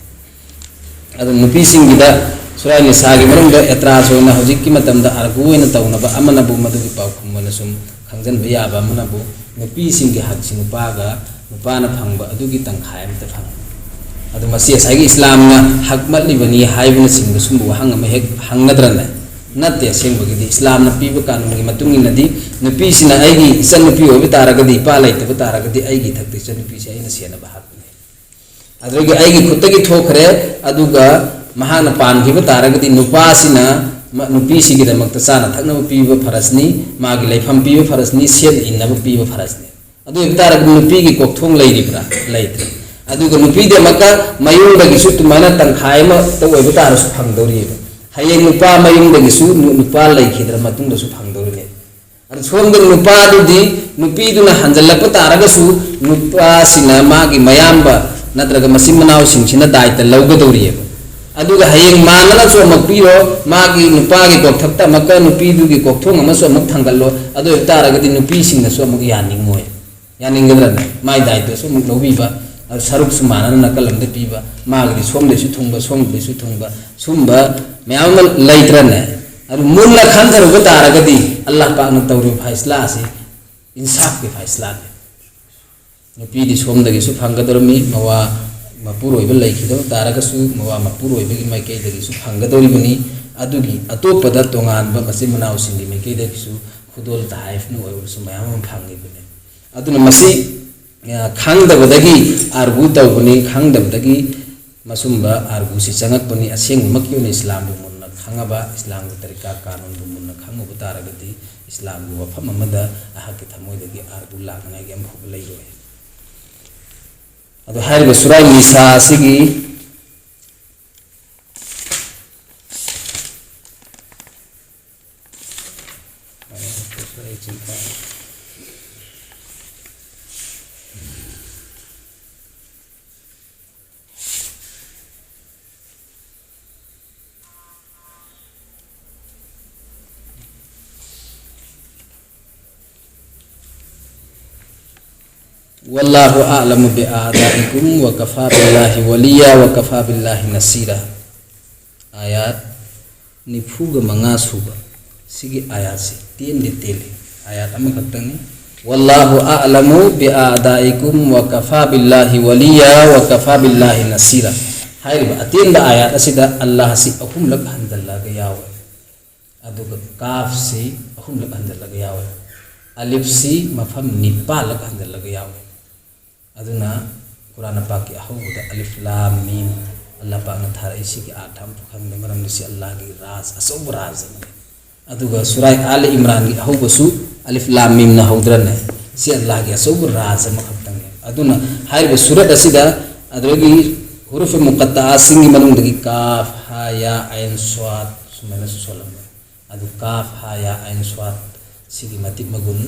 ꯑꯗꯨ ꯅꯨꯄꯤꯁꯤꯡꯒꯤꯗ ꯁꯨꯔꯥ ꯅꯤꯁꯥꯒꯤ ꯃꯅꯨꯡꯗ ꯑꯦꯇ꯭ꯔꯥꯖ ꯑꯣꯏꯅ ꯍꯧꯖꯤꯛꯀꯤ ꯃꯇꯝꯗ ꯑꯥꯔꯒꯨ ꯑꯣꯏꯅ ꯇꯧꯅꯕ ꯑꯃꯅꯕꯨ, ꯃꯗꯨꯒꯤ ꯄꯥꯎꯈꯨꯝ ꯑꯣꯏꯅ ꯁꯨꯝ ꯈꯪꯖꯤꯟꯕ ꯌꯥꯕ ꯑꯃꯅꯕꯨ, ꯅꯨꯄꯤꯁꯤꯡꯒꯤ ꯍꯛꯁꯤ ꯅꯨꯄꯥꯒ, ꯅꯨꯄꯥꯅ ꯐꯪꯕ ꯑꯗꯨꯒꯤ ꯇꯪꯈꯥꯏ ꯑꯃꯇ ꯐꯪꯏ꯫ ꯑꯗꯨ ꯃꯁꯤ ꯉꯁꯥꯏꯒꯤ ꯏꯁꯂꯥꯝꯅ ꯍꯛꯃꯠꯂꯤꯕꯅꯤ ꯍꯥꯏꯕꯅꯆꯤꯡꯕ ꯁꯨꯝꯕ ꯋꯥꯍꯪ ꯑꯃ ꯍꯦꯛ ꯍꯪꯒꯗ꯭ꯔꯅꯦ? ꯅꯠꯇꯦ꯫ ꯑꯁꯦꯡꯕꯒꯤꯗꯤ ꯏꯁꯂꯥꯝꯅ ꯄꯤꯕ ꯀꯥꯅꯨꯟꯒꯤ ꯃꯇꯨꯡ ꯏꯟꯅꯗꯤ ꯅꯨꯄꯤꯁꯤꯅ ꯑꯩꯒꯤ ꯏꯆꯟꯅꯨꯄꯤ ꯑꯣꯏꯕ ꯇꯥꯔꯒꯗꯤ, ꯏꯄꯥ ꯂꯩꯇꯕ ꯇꯥꯔꯒꯗꯤ, ꯑꯩꯒꯤ ꯏꯊꯛꯇ ꯏꯆꯟꯅꯨꯄꯤꯁꯦ ꯑꯩꯅ ꯁꯦꯟꯅꯕ ꯍꯛꯅꯤ꯫ ꯑꯗꯨꯗꯒꯤ ꯑꯩꯒꯤ ꯈꯨꯠꯇꯒꯤ ꯊꯣꯛꯈ꯭ꯔꯦ, ꯑꯗꯨꯒ ꯃꯍꯥꯛꯅ ꯄꯥꯟꯈꯤꯕ ꯇꯥꯔꯒꯗꯤ ꯅꯨꯄꯥꯁꯤꯅ ꯃ-, ꯅꯨꯄꯤꯁꯤꯒꯤꯗꯃꯛꯇ ꯆꯥꯅ ꯊꯛꯅꯕ ꯄꯤꯕ ꯐꯔꯖꯅꯤ, ꯃꯥꯒꯤ ꯂꯩꯐꯝ ꯄꯤꯕ ꯐꯔꯖꯅꯤ, ꯁꯦꯠꯅ ꯏꯟꯅꯕ ꯄꯤꯕ ꯐꯔꯖꯅꯤ꯫ ꯑꯗꯨ ꯑꯣꯏꯕ ꯇꯥꯔꯒꯗꯤ ꯅꯨꯄꯤꯒꯤ ꯀꯣꯛꯊꯣꯡ ꯂꯩꯔꯤꯕ꯭ꯔꯥ? ꯂꯩꯇ꯭ꯔꯦ꯫ ꯑꯗꯨꯒ ꯅꯨꯄꯤꯗꯃꯛꯇ ꯃꯌꯨꯝꯗꯒꯤꯁꯨ ꯑꯗꯨꯃꯥꯏꯅ ꯇꯪꯈꯥꯏ ꯑꯃꯇ ꯑꯣꯏꯕ ꯇꯥꯔꯁꯨ ꯐꯪꯗꯧꯔꯤꯑꯕ꯫ ꯍꯌꯦꯡ ꯅꯨꯄꯥ ꯃꯌꯨꯝꯗꯒꯤꯁꯨ ꯅꯨ-, ꯅꯨꯄꯥ ꯂꯩꯈꯤꯗ꯭ꯔ ꯃꯇꯨꯡꯗꯁꯨ ꯐꯪꯗꯧꯔꯤꯅꯦ꯫ ꯑꯗꯨ ꯁꯣꯝꯗ ꯅꯨꯄꯥꯗꯨꯗꯤ, ꯅꯨꯄꯤꯗꯨꯅ ꯍꯟꯖꯜꯂꯛꯄ ꯇꯥꯔꯒꯁꯨ ꯅꯨꯄꯥꯁꯤꯅ ꯃꯥꯒꯤ ꯃꯌꯥꯝꯕ ꯅꯠꯇ꯭ꯔꯒ ꯃꯆꯤꯟ ꯃꯅꯥꯎꯁꯤꯡꯁꯤꯅ ꯗꯥꯏꯇ ꯂꯧꯒꯗꯧꯔꯤꯑꯕ꯫ ꯑꯗꯨꯒ ꯍꯌꯦꯡ ꯃꯥꯅꯅꯁꯨ ꯑꯃꯨꯛ ꯄꯤꯔꯣ, ꯃꯥꯒꯤ ꯅꯨꯄꯥꯒꯤ ꯀꯣꯛꯊꯛꯇ ꯑꯃꯨꯛꯀ ꯅꯨꯄꯤꯗꯨꯒꯤ ꯀꯣꯛꯊꯣꯡ ꯑꯃꯁꯨ ꯑꯃꯨꯛ ꯊꯥꯡꯒꯠꯂꯣ꯫ ꯑꯗꯨ ꯑꯣꯏꯕ ꯇꯥꯔꯒꯗꯤ ꯅꯨꯄꯤꯁꯤꯡꯅꯁꯨ ꯑꯃꯨꯛ ꯌꯥꯅꯤꯡꯉꯣꯏ꯫ ꯌꯥꯅꯤꯡꯒꯗ꯭ꯔꯅꯦ? ꯃꯥꯏ ꯗꯥꯏꯇꯁꯨ ꯑꯃꯨꯛ ꯂꯧꯕꯤꯕ, ꯑꯗꯨ ꯁꯔꯨꯛꯁꯨ ꯃꯥꯟꯅꯅ ꯅꯥꯀꯜ ꯑꯃꯗ ꯄꯤꯕ, ꯃꯥꯒꯤꯗꯤ ꯁꯣꯝꯗꯩꯁꯨ ꯊꯨꯡꯕ, ꯁꯣꯝꯒꯤꯗꯩꯁꯨ ꯊꯨꯡꯕ, ꯁꯨꯝꯕ ꯃꯌꯥꯝ ꯑꯃ ꯂꯩꯇ꯭ꯔꯅꯦ? ꯑꯗꯨ ꯃꯨꯟꯅ ꯈꯟꯊꯔꯨꯕ ꯇꯥꯔꯒꯗꯤ ꯑꯜꯂꯥꯍ ꯄꯥꯛꯅ ꯇꯧꯔꯤꯕ ꯐꯥꯏꯁꯂꯥ ꯑꯁꯤ ꯏꯟꯁꯥꯐꯀꯤ ꯐꯥꯏꯁꯂꯥꯅꯤ꯫ ꯅꯨꯄꯤꯗꯤ ꯁꯣꯝꯗꯒꯤꯁꯨ ꯐꯪꯒꯗꯧꯔꯝꯃꯤ, ꯃꯋꯥ ꯃꯄꯨꯔꯣꯏꯕ ꯂꯩꯈꯤꯗꯕ ꯇꯥꯔꯒꯁꯨ, ꯃꯋꯥ ꯃꯄꯨꯔꯣꯏꯕꯒꯤ ꯃꯥꯏꯀꯩꯗꯒꯤꯁꯨ ꯐꯪꯒꯗꯧꯔꯤꯕꯅꯤ꯫ ꯑꯗꯨꯒꯤ ꯑꯇꯣꯞꯄꯗ ꯇꯣꯉꯥꯟꯕ ꯃꯆꯤꯟ ꯃꯅꯥꯎꯁꯤꯡꯒꯤ ꯃꯥꯏꯀꯩꯗꯒꯤꯁꯨ ꯈꯨꯗꯣꯜ ꯇꯍꯥꯏꯐꯅ ꯑꯣꯏꯔꯒꯁꯨ ꯃꯌꯥꯝ ꯑꯃ ꯐꯪꯉꯤꯕꯅꯤ꯫ ꯑꯗꯨꯅ ꯃꯁꯤ, ꯑ, ꯈꯪꯗꯕꯗꯒꯤ ꯑꯥꯔꯒꯨ ꯇꯧꯕꯅꯤ, ꯈꯪꯗꯕꯗꯒꯤ ꯃꯁꯨꯝꯕ ꯑꯥꯔꯒꯨꯁꯤ ꯆꯪꯉꯛꯄꯅꯤ꯫ ꯑꯁꯦꯡꯕꯃꯛꯀꯤ ꯑꯣꯏꯅ ꯏꯁꯂꯥꯝꯕꯨ ꯃꯨꯟꯅ ꯈꯪꯉꯕ, ꯏꯁꯂꯥꯝꯒꯤ ꯇꯔꯤꯀꯥ ꯀꯥꯅꯨꯟꯕꯨ ꯃꯨꯟꯅ ꯈꯪꯉꯨꯕ ꯇꯥꯔꯒꯗꯤ, ꯏꯁꯂꯥꯝꯒꯤ ꯋꯥꯐꯝ ꯑꯃꯗ ꯑꯩꯍꯥꯛꯀꯤ ꯊꯃꯣꯏꯗꯒꯤ ꯑꯥꯔꯒꯨ ꯂꯥꯛꯅꯉꯥꯏꯒꯤ ꯑꯃꯐꯥꯎꯕ ꯂꯩꯔꯣꯏ꯫ ꯑꯗꯣ ꯍꯥꯏꯔꯤꯕ ꯁꯨꯔꯥꯏ ꯅꯤꯁꯥ ꯑꯁꯤꯒꯤ والله أعلم بأعدائكم وكفى بالله وليا وكفى بالله نصيرا. ꯑꯥꯌꯥꯠ ꯅꯤꯐꯨꯒ ꯃꯉꯥ ꯁꯨꯕ ꯁꯤꯒꯤ ꯑꯥꯌꯥꯠꯁꯤ ꯇꯦꯟꯗꯤ ꯇꯦꯜꯂꯤ, ꯑꯥꯌꯥꯠ ꯑꯃꯈꯛꯇꯪꯅꯤ꯫ والله أعلم بأعدائكم وكفى بالله وليا وكفى بالله نصيرا꯫ ꯍꯥꯏꯔꯤꯕ ꯑꯇꯦꯟꯕ ꯑꯥꯌꯥꯠ ꯑꯁꯤꯗ ꯑꯜꯂꯥꯍꯁꯤ ꯑꯍꯨꯝꯂꯛ ꯍꯟꯖꯜꯂꯒ ꯌꯥꯎꯋꯦ, ꯑꯗꯨꯒ ꯀꯥꯐꯁꯤ ꯑꯍꯨꯝꯂꯛ ꯍꯟꯖꯜꯂꯒ ꯌꯥꯎꯋꯦ, ꯑꯂꯤꯐꯁꯤ ꯃꯐꯝ ꯅꯤꯄꯥꯜꯂꯛ ꯍꯟꯖꯜꯂꯒ ꯌꯥꯎꯋꯦ꯫ ꯑꯗꯨꯅ ꯀꯨꯔꯥꯟ ꯄꯥꯛꯀꯤ ꯑꯍꯧꯕꯗ ꯑꯂꯤꯐ ꯂꯥꯝ ꯃꯤꯝ ꯑꯜꯂꯥꯍ ꯄꯥꯛꯅ ꯊꯥꯔꯛꯏꯁꯤꯒꯤ ꯑꯥꯔꯊ ꯑꯃꯐꯥꯎ ꯈꯪꯗꯦ, ꯃꯔꯝꯗꯤ ꯁꯤ ꯑꯜꯂꯥꯍꯒꯤ ꯔꯥꯖ, ꯑꯆꯧꯕ ꯔꯥꯖ ꯑꯃꯅꯤ꯫ ꯑꯗꯨꯒ ꯁꯨꯔꯥꯏ ꯑꯥꯂ ꯏꯝꯔꯥꯟꯒꯤ ꯑꯍꯧꯕꯁꯨ ꯑꯂꯤꯐ ꯂꯥꯝ ꯃꯤꯝꯅ ꯍꯧꯗ꯭ꯔꯅꯦ? ꯁꯤ ꯑꯜꯂꯥꯍꯒꯤ ꯑꯆꯧꯕ ꯔꯥꯖ ꯑꯃꯈꯛꯇꯪꯅꯤ꯫ ꯑꯗꯨꯅ ꯍꯥꯏꯔꯤꯕ ꯁꯨꯔꯠ ꯑꯁꯤꯗ ꯑꯗꯨꯗꯒꯤ ꯍꯨꯔꯨꯐ ꯃꯨꯀꯠꯇꯥꯁꯤꯡꯒꯤ ꯃꯅꯨꯡꯗꯒꯤ ꯀꯥꯐ, ꯍꯥ, ꯌꯥ, ꯑꯥꯏꯟ, ꯁ꯭ꯋꯥꯗ ꯁꯨꯃꯥꯏꯅꯁꯨ ꯁꯣꯜꯂꯝꯃꯤ꯫ ꯑꯗꯨ ꯀꯥꯐ, ꯍꯥ, ꯌꯥ, ꯑꯥꯏꯟ, ꯁ꯭ꯋꯥꯗ ꯁꯤꯒꯤ ꯃꯇꯤꯛ ꯃꯒꯨꯟ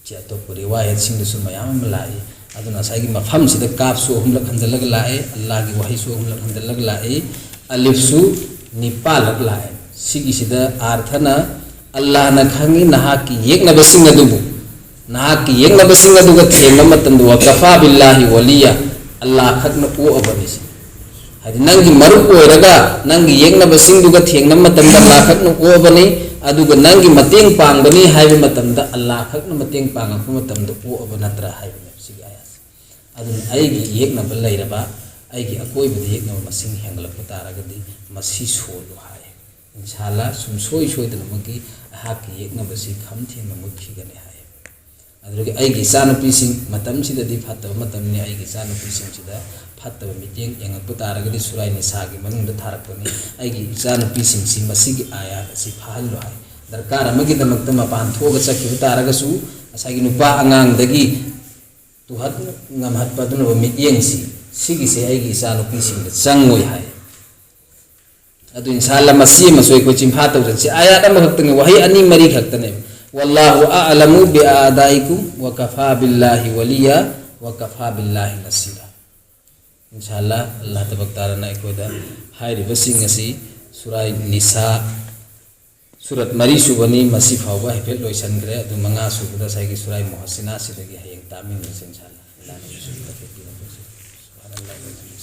ꯁꯤ ꯑꯇꯣꯞꯄ ꯔꯤꯋꯥꯌꯠꯁꯤꯡꯗꯁꯨ ꯃꯌꯥꯝ ꯑꯃ ꯂꯥꯛꯏ꯫ ꯑꯗꯨꯅ ꯉꯁꯥꯏꯒꯤ ꯃꯐꯝꯁꯤꯗ ꯀꯥꯞꯁꯨ ꯑꯍꯨꯝꯂꯛ ꯍꯟꯖꯜꯂꯒ ꯂꯥꯛꯑꯦ, ꯑꯜꯂꯥꯍꯒꯤ ꯋꯥꯍꯩꯁꯨ ꯑꯍꯨꯝꯂꯛ ꯍꯟꯖꯜꯂꯒ ꯂꯥꯛꯏ, ꯑꯂꯤꯐꯁꯨ ꯅꯤꯄꯥꯜꯂꯛ ꯂꯥꯛꯑꯦ꯫ ꯁꯤꯒꯤꯁꯤꯗ ꯑꯥꯔꯊꯅ ꯑꯜꯂꯥꯍꯅ ꯈꯪꯉꯤ ꯅꯍꯥꯛꯀꯤ ꯌꯦꯛꯅꯕꯁꯤꯡ ꯑꯗꯨꯕꯨ, ꯅꯍꯥꯛꯀꯤ ꯌꯦꯛꯅꯕꯁꯤꯡ ꯑꯗꯨꯒ ꯊꯦꯡꯅꯕ ꯃꯇꯝꯗ ꯋꯀꯐꯥ ꯕꯤꯜꯂꯥꯍꯤ ꯋꯂꯤꯌꯥ, ꯑꯜꯂꯥꯍ ꯈꯛꯅ ꯑꯣꯛꯑꯕꯅꯤ ꯁꯤ꯫ ꯍꯥꯏꯗꯤ ꯅꯪꯒꯤ ꯃꯔꯨꯞ ꯑꯣꯏꯔꯒ ꯅꯪꯒꯤ ꯌꯦꯛꯅꯕꯁꯤꯡꯗꯨꯒ ꯊꯦꯡꯅꯕ ꯃꯇꯝꯗ ꯑꯜꯂꯥꯍ ꯈꯛꯅ ꯑꯣꯛꯑꯕꯅꯤ, ꯑꯗꯨꯒ ꯅꯪꯒꯤ ꯃꯇꯦꯡ ꯄꯥꯡꯕꯅꯤ ꯍꯥꯏꯕ ꯃꯇꯝꯗ ꯑꯜꯂꯥꯍ ꯈꯛꯅ ꯃꯇꯦꯡ ꯄꯥꯡꯉꯛꯄ ꯃꯇꯝꯗ ꯑꯣꯛꯑꯕ ꯅꯠꯇ꯭ꯔꯥ ꯍꯥꯏꯕꯅꯦꯕ ꯁꯤꯒꯤ ꯑꯥꯌꯥꯠꯁꯦ꯫ ꯑꯗꯨꯅ ꯑꯩꯒꯤ ꯌꯦꯛꯅꯕ ꯂꯩꯔꯕ, ꯑꯩꯒꯤ ꯑꯀꯣꯏꯕꯗ ꯌꯦꯛꯅꯕ ꯃꯁꯤꯡ ꯍꯦꯟꯒꯠꯂꯛꯄ ꯇꯥꯔꯒꯗꯤ ꯃꯁꯤ ꯁꯣꯜꯂꯨ ꯍꯥꯏ꯫ ꯏꯟꯁꯥ ꯑꯜꯂꯥꯍ ꯁꯨꯡꯁꯣꯏ ꯁꯣꯏꯗꯅꯃꯛꯀꯤ ꯑꯩꯍꯥꯛꯀꯤ ꯌꯦꯛꯅꯕꯁꯤ ꯈꯝ ꯊꯦꯡꯅ ꯃꯨꯠꯈꯤꯒꯅꯤ ꯍꯥꯏ꯫ ꯑꯗꯨꯗꯒꯤ ꯑꯩꯒꯤ ꯏꯆꯥꯅꯨꯄꯤꯁꯤꯡ, ꯃꯇꯝꯁꯤꯗꯗꯤ ꯐꯠꯇꯕ ꯃꯇꯝꯅꯤ, ꯑꯩꯒꯤ ꯏꯆꯥꯅꯨꯄꯤꯁꯤꯡꯁꯤꯗ ꯐꯠꯇꯕ ꯃꯤꯠꯌꯦꯡ ꯌꯦꯡꯉꯛꯄ ꯇꯥꯔꯒꯗꯤ ꯁꯨꯔꯥꯏ ꯅꯤꯁꯥꯒꯤ ꯃꯅꯨꯡꯗ ꯊꯥꯔꯛꯄꯅꯤ꯫ ꯑꯩꯒꯤ ꯏꯆꯥꯅꯨꯄꯤꯁꯤꯡꯁꯤ ꯃꯁꯤꯒꯤ ꯑꯥꯌꯥꯠ ꯑꯁꯤ ꯐꯥꯍꯜꯂꯨ ꯍꯥꯏ꯫ ꯗꯔꯀꯥꯔ ꯑꯃꯒꯤꯗꯃꯛꯇ ꯃꯄꯥꯟ ꯊꯣꯛꯑꯒ ꯆꯠꯈꯤꯕ ꯇꯥꯔꯒꯁꯨ ꯉꯁꯥꯏꯒꯤ ꯅꯨꯄꯥ ꯑꯉꯥꯡꯗꯒꯤ ꯇꯨꯍꯠ ꯉꯝꯍꯠꯄ ꯑꯗꯨꯅꯕ ꯃꯤꯠꯌꯦꯡꯁꯤ, ꯁꯤꯒꯤꯁꯦ ꯑꯩꯒꯤ ꯏꯆꯥꯅꯨꯄꯤꯁꯤꯡꯗ ꯆꯪꯉꯣꯏ ꯍꯥꯏ꯫ ꯑꯗꯨ ꯏꯟꯁꯥ ꯑꯜꯂꯥꯍ ꯃꯁꯤ ꯑꯃꯁꯨ ꯑꯩꯈꯣꯏ ꯆꯤꯟꯐꯥ ꯇꯧꯖꯁꯤ꯫ ꯑꯥꯌꯥꯠ ꯑꯃꯈꯛꯇꯪꯒꯤ ꯋꯥꯍꯩ ꯑꯅꯤ ꯃꯔꯤ ꯈꯛꯇꯅꯦꯕ꯫ والله أعلم بأعدائكم وكفى بالله وليا وكفى بالله نصيرا꯫ ꯏꯟꯁꯥ ꯑꯜꯂꯥꯍ, ꯑꯜꯂꯥꯍ ꯇꯕꯥꯔꯛ ꯇꯥꯂꯥꯅ ꯑꯩꯈꯣꯏꯗ ꯍꯥꯏꯔꯤꯕꯁꯤꯡ ꯑꯁꯤ ꯁꯨꯔꯥꯏ ꯅꯤꯁꯥ ꯁꯨꯔꯠ ꯃꯔꯤ ꯁꯨꯕꯅꯤ, ꯃꯁꯤ ꯐꯥꯎꯕ ꯍꯥꯏꯐꯦꯠ ꯂꯣꯏꯁꯤꯟꯈ꯭ꯔꯦ꯫ ꯑꯗꯨ ꯃꯉꯥ ꯁꯨꯕꯗ ꯉꯁꯥꯏꯒꯤ ꯁꯨꯔꯥꯏ ꯃꯨꯍꯁꯤꯅꯥꯁꯤꯗꯒꯤ ꯍꯌꯦꯡ ꯇꯥꯃꯤꯟꯅꯁꯦ, ꯏꯟꯁꯥ ꯑꯜꯂꯥ꯫ ꯑꯜꯂꯥꯍꯅ ꯅꯁꯤꯕ ꯇꯧꯐꯤꯛ ꯄꯤꯔꯛꯄꯁꯦ꯫ ꯁꯨꯕꯍꯥꯅꯜꯂꯥꯍꯤ ꯋꯕꯤꯍꯝꯗꯤꯍꯤ꯫